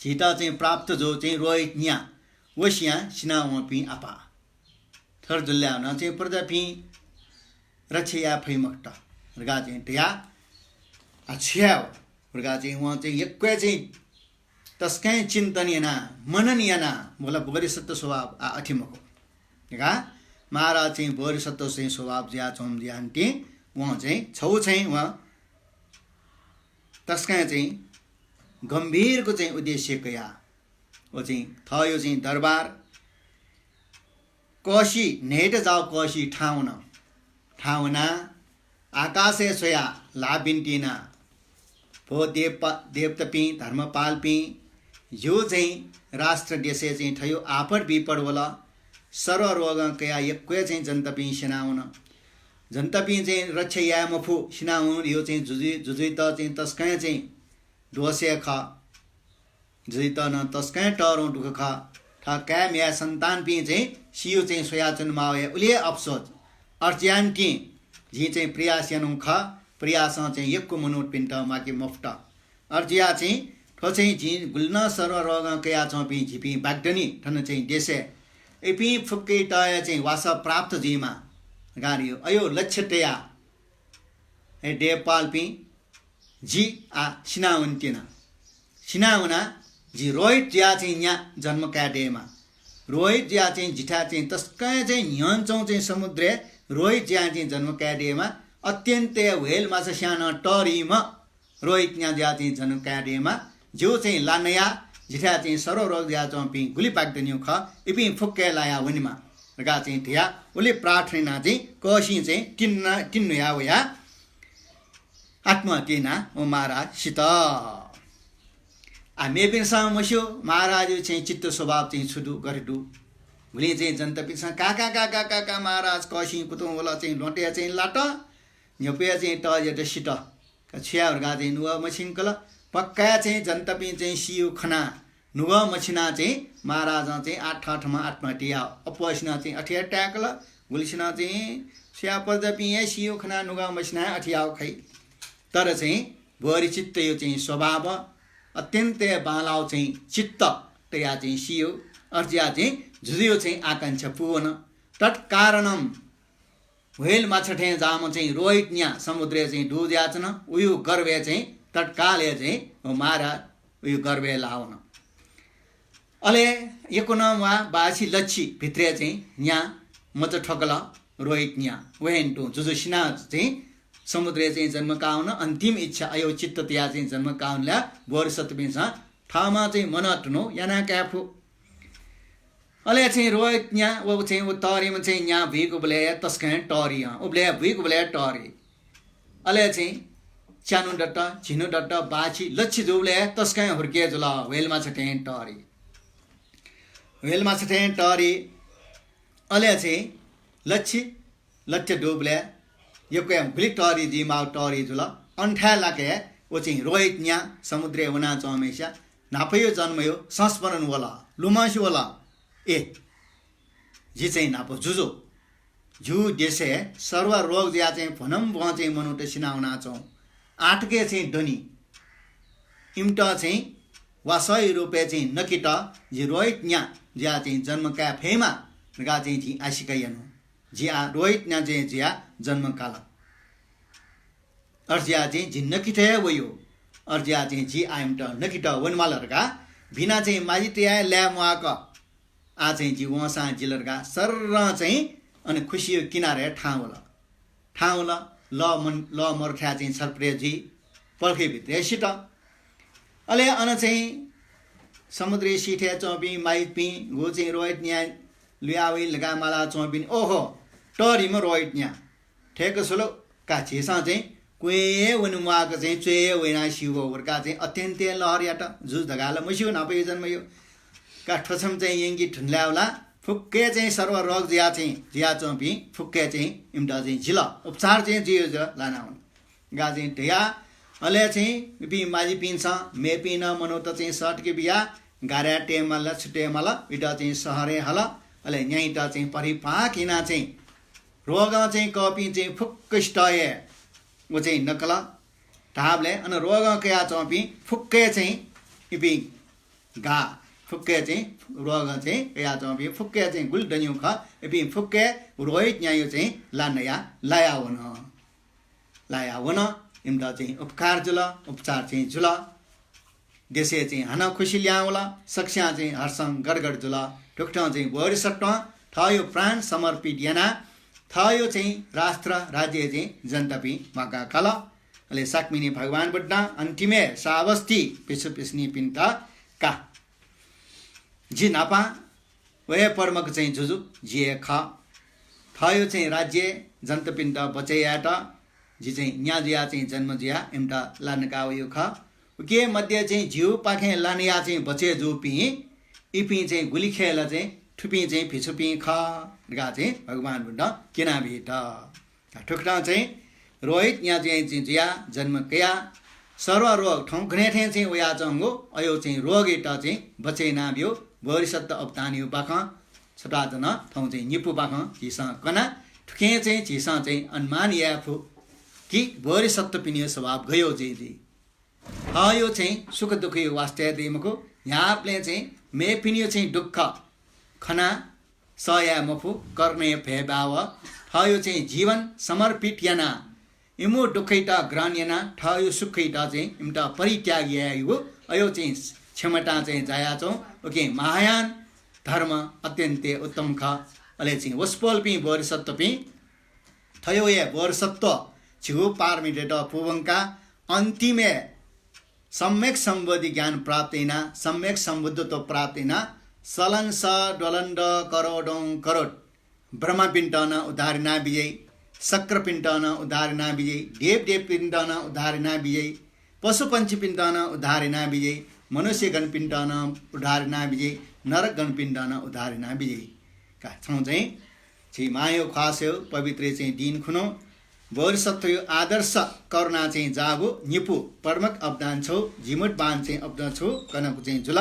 झीत चाहिँ प्राप्त जू चाहिँ रोहित न्या, व सियां सिनावंपिं आपाः। थर जुल्याः नं चाहिँ प्रजापिं रक्षा याये फइ मखुत। र्गा चाहिँ तया, आ, छु याये हो? र्गा चाहिँ वं चाहिँ यक्व चाहिँ तसकं चिन्तन याना, मनन याना, वला बोधिसत्व स्वभाव आ अथे मखु। देखा, महाराज चाहिँ बोधिसत्व चाहिँ स्वभाव जुया च्वंगु जुया निंतिं वं चाहिँ छौ चाहिँ वं तसकं चाहिँ गम्भीरको चाहिँ उद्देश्य कया। व चाहिँ थयो चाहिँ दरबार कःसि न्हय्‌त जाव कःसि थाहां वन। थाहां वना आकाशय् स्वया ल्हाः बिन्ति याना, भो देवपा-, देवतापिं, धर्मपालपिं, ज्यू चाहिँ राष्ट्र देशय् चाहिँ थयो आपद विपद वल, सर्व रोगं कया यक्व चाहिँ जनतापिं सिनावन। जनतापिं चाहिँ रक्षा याये मफु, सिनावन यो चाहिँ जुजुइ, जुजुइत चाहिँ तसकं चाहिँ दोषय् खः। जुजुइत नं तसकं तःधं दुःख खः। थः काय् म्ह्याय् सन्तानपिं चाहिँ सियो चाहिँ स्वयाच्वनेमाः हे उलि हे अफसोस। अथे जुया निंतिं जिं चाहिँ प्रयास यानागु खः। प्रयासं चाहिँ यक्व मनूतपिन्त म्वाके मफुत। अथे जुया चाहिँ थ्व चाहिँ जिं गुलि नं सर्व रोगं कयाच्वंपिं झीपिं बाकि दनि थन चाहिँ देशय्। इपिं फुक्कय्‌त हे चाहिँ वासः प्राप्त जुइमा। गारियो अयो लक्ष्य तया। हे देवपालपिं, जि आ सिनावने त्यना। सिनावना, जि रोहित जुयाः चाहिँ न्या जन्म काये दयेमा। रोहित जुयाः चाहिँ जिथाय् चाहिँ तसकं चाहिँ न्ह्यःने च्वंगु चाहिँ समुद्रय् रोहित जुयाः चाहिँ जन्म काये दयेमा। अत्यन्तय् ह्वेल माछा स्यां नं तःरिम्ह रोहित न्या जुयाः चाहिँ जन्म काये दयेमा। जिगु चाहिँ ला नयाः जिथाय् चाहिँ सर्वरोग जुयाच्वंपिं गुलि बाकि दनिगु खः, इपिं फुक्कय् लाया वनेमा धकाः चाहिँ धयाः उलि प्रार्थना यानाः चाहिँ कःसिं चाहिँ तिन्ना-, तिन्हुया वयाः आत्महत्या यानाः व महाराज सित। आ, मेपिन्सं मस्यू, महाराजया चाहिँ चित्त स्वभाव चाहिँ छु दु, गथे दु। गुलिं चाहिँ जनतापिन्सं का का का का का का महाराज कःसिं कुतुं वल चाहिँ ल्वहँतय् चाहिँ लात, न्ह्यपुया चाहिँ तःजियात सित। का छु याये धकाः चाहिँ नुगः मछिंकल। पक्का चाहिँ जनतापिं चाहिँ सीगु खनाः नुगः मछिनाः चाहिँ महाराजं चाहिँ आः थःथम्हं आत्महत्या याः। अप्वःसिनं चाहिँ अथे हे ताय्‌कल, गुलिसिनं चाहिँ सुया प्रजापिं हे सीगु खनाः नुगः मछिनाः अथे याः खइ। तर चाहिँ बोधिचित्तया चाहिँ स्वभाव अत्यन्तय् बांलाःगु चाहिँ चित्त तयाः चाहिँ सीगु, अथे जुयाः चाहिँ जुजुया चाहिँ आकांक्षा पूवन। तत्कारणं ह्वेल माछा थें जाःम्ह चाहिँ रोहित न्या समुद्रय् चाहिँ दु जुयाच्वन। उया गर्भय् चाहिँ तत्कालय् चाहिँ व महाराज उया गर्भय् लावन। अले यक्व नं म्वाः बाछि लच्छि भित्रय् चाहिँ न्या मचा थ्वकल रोहित न्या। व हे तुं जुजु सिनाः चाहिँ समुद्रय् चाहिँ जन्म काः वन। अन्तिम इच्छा अय् चित्त तयाः चाहिँ जन्म काः वनला बोधिसत्वपिन्सं थःम्हं चाहिँ मनंतुना याना काये फु। अले चाहिँ रोहित न्या व चाहिँ व तःरिम्ह चाहिँ न्या बुइकूबलय् तसकं तःरि हं। उबलय् बुइकूबलय् तःरि। अले चाहिँ च्यान्हु दत, झिन्हु दत, बाछि लच्छि जूबलय् तसकं हुर्के जुल, ह्वेल माछा थें तःरि। ह्वेल माछा थें तःरि। अले चाहिँ लच्छि लच्छि दुबलय् यक्व गुलि तःरि जुइमाःगु तःरि जुल। अन थाय् लाके व चाहिँ रोहित न्या समुद्रय् वनाच्वंम्हस्या न्हापाया जन्मया संस्मरण वल, लुमंसे वल। ए, जि चाहिँ न्हापा जुजु। जिगु देशय् सर्वरोग जुयाः चाहिँ भ्वनम्भ्वं चाहिँ मनूत सिना वनाच्वं। आःतकं चाहिँ दनि। इमित चाहिँ वासःया रूपय् चाहिँ नकित जि रोहित न्या जुयाः चाहिँ जन्म काये फयेमा धकाः चाहिँ जिं आशिका याना। जि आः रोहित न्या चाहिँ जुयाः जन्म काल। अथे जुयाः चाहिँ जि नकित हे वया। अथे जुयाः चाहिँ जि आः इमित नकित वनेमाल धकाः बिना चाहिँ माजितया हे लाये म्वाःक आः चाहिँ जि वंसां जिल धकाः सर्रं चाहिँ अन खुसिया किनारय् थाहां वल। थाहां वल, लः मन-, लः मरुथाय् चाहिँ छरपरे जुइ, पलखया भित्रय् सित। अले अन चाहिँ समुद्रया सिथय् च्वंपिं माजितपिं गु चाहिँ रोहित न्या लुया वइ धकाः माला च्वंपिं, ओहो, तःरिम्ह रोहित न्या। थय्‌क स्वल का, झीसं चाहिँ क्वय् हे वने म्वाःक चाहिँ च्वय् हे वइनाः सीगु धकाः चाहिँ अत्यन्त हे लहर यात। जुजु धकाः ला मस्यू, न्हापाया जन्मया। का थ्व छम्ह चाहिँ यंके धुन लायेवला। फुक्कय् चाहिँ सर्वरोग जुयाः चाहिँ जुयाच्वंपिं फुक्कय् चाहिँ इमित चाहिँ जिल, उपचार चाहिँ जुइ जुल लानावन। गा चाहिँ धया। अले चाहिँ इपिं माजिपिन्सं मेपिं नं मनूत चाहिँ सःतके बियाः गाराय् तयेमाल, छु तयेमाल, इमित चाहिँ शहरय् हल। अले न्याइत चाहिँ परिपाक यानाः चाहिँ रोगं चाहिँ कःपिं चाहिँ फुक्कसित हे व चाहिँ नकल धाःबलय् अन रोगं कयाच्वंपिं फुक्कय् चाहिँ इपिं गा, फुक्कय् चाहिँ रोगं चाहिँ कयाच्वंपिं फुक्कय् चाहिँ गुलि दनिगु खः, इपिं फुक्कय् रोहित न्याया चाहिँ ला नयाः लाया वन। लाया वन, इमित चाहिँ उपकार जुल, उपचार चाहिँ जुल। देशय् चाहिँ हानं खुसि ल्याहां वल, सकस्यां चाहिँ हर्षं गदगद जुल। थुकथं चाहिँ बोधिसत्वं थःयो प्राण समर्पित यानाः थःयो चाहिँ राष्ट्र राज्य चाहिँ जनतापिं म्वाका काल। अले शाक्यमुनि भगवान बुद्धं अन्तिमय् श्रावस्ती भिक्षुभिक्षुणीपिन्त का, जि न्हापां व हे पद्मक चाहिँ जुजु जि हे खः। थःयो चाहिँ राज्य जनतापिन्त बचय् यायेत जि चाहिँ न्या जुयाः चाहिँ जन्म जुयाः इमित ला नका वयागु खः। उके मध्ये चाहिँ जिगुपाखें ला नयाः चाहिँ बचय् जूपिं इपिं चाहिँ गुलि खय् ला चाहिँ थुपिं चाहिँ भिक्षुपिं खः धकाः चाहिँ भगवान बुद्धं क्यनाबीत। थुकथं चाहिँ रोहित न्या चाहिँ जि जुयाः जन्म कयाः सर्वरोग थौंकन्हय् थें चाहिँ वयाच्वंगु अयो चाहिँ रोगयात चाहिँ बचय् यानाबियो बोधिसत्व अवदानयो बाखं छता जन थौं चाहिँ निपु बाखं झीसं कना। थुकिं चाहिँ झीसं चाहिँ अनुमान याये फु कि बोधिसत्वपिनियो स्वभाव गयो चाहिँ जुइ। थःयो चाहिँ सुख दुःखयो वास्ता दइ मखु, न्ह्याबलें चाहिँ मेपिनियो चाहिँ दुःख खनाः सह याये मफु, करुणाया भयभाव थःयो चाहिँ जीवन समर्पित यानाः इमिगु दुःखयात ग्रहण यानाः थःयो सुखयात चाहिँ इमित परित्याग यायेगु अयो चाहिँ क्षमता चाहिँ जायाच्वं। उकिं महायान धर्म अत्यन्त उत्तम खः। अले चाहिँ वसपोलपिं बोधिसत्वपिं थयो हे बोधिसत्व झिगू पारमितात पूवंका अन्तिमय् सम्यक सम्बोधि ज्ञान प्राप्त याना, सम्यक सम्बुद्धत्व प्राप्त याना, सलंस द्वलंद करोडौं करोड ब्रह्मापिन्त नं उद्धार याना बिज्याइ, शक्रपिन्त नं उद्धार याना बिज्याइ, देवदेवपिन्त नं उद्धार याना बिज्याइ, पशुपंक्षीपिन्त नं उद्धार याना बिज्याइ, मनुष्यगणपिन्त नं उद्धार याना बिज्याइ, नरकगणपिन्त नं उद्धार याना बिज्याइ। का छौं चाहिँ झी मांयो ख्वासयो पवित्र चाहिँ दिन खुन्हु बोधिसत्वयो आदर्श करुणा चाहिँ जाःगु निपु प्रमुख अवदान छु, जीमूतवाहन चाहिँ अवदान छु कनागु चाहिँ जुल।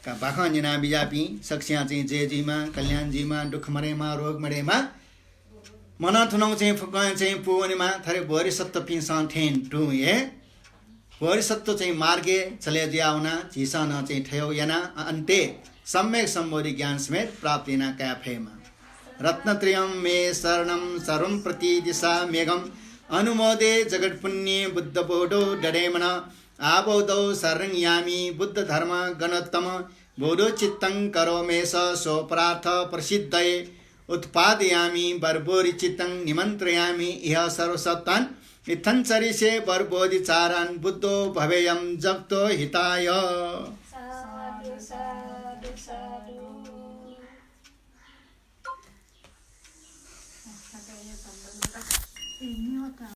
का बाखं न्यना बिज्यापिं सकसियां चाहिँ जय जुइमा, कल्याण जुइमा, दुःख मदयेमा, रोग मदयेमा। मनं थुनंगु चाहिँ फुक्कं चाहिँ पूवनेमा। थथे बोधिसत्वपिन्सं थें तुं हे बोधिसत्व चाहिँ मार्गय् चले जुया वना, झीसं नं चाहिँ थयो याना अन्ते सम्यक सम्बोधि ज्ञान समेत प्राप्त याना काये फयेमा। रत्नत्रयं मे शरणं सर्वं प्रतिदिशां मेघं अनुमोदे जगत्पुण्ये बुद्धबोधौ दधे मनः। आबोधौ शरणं यामि बुद्धधर्मगणोत्तम। बोधौ चित्तं करोम्येष स्वपरार्थ प्रसिद्धये। उत्पादयामि वरबोधिचित्तं निमन्त्रयामि इह सर्वसत्त्वान्। इत्थं चरिष्ये वरबोधिचारान् बुद्धो भवेयं जगतो हिताय। साधु, साधु, साधु।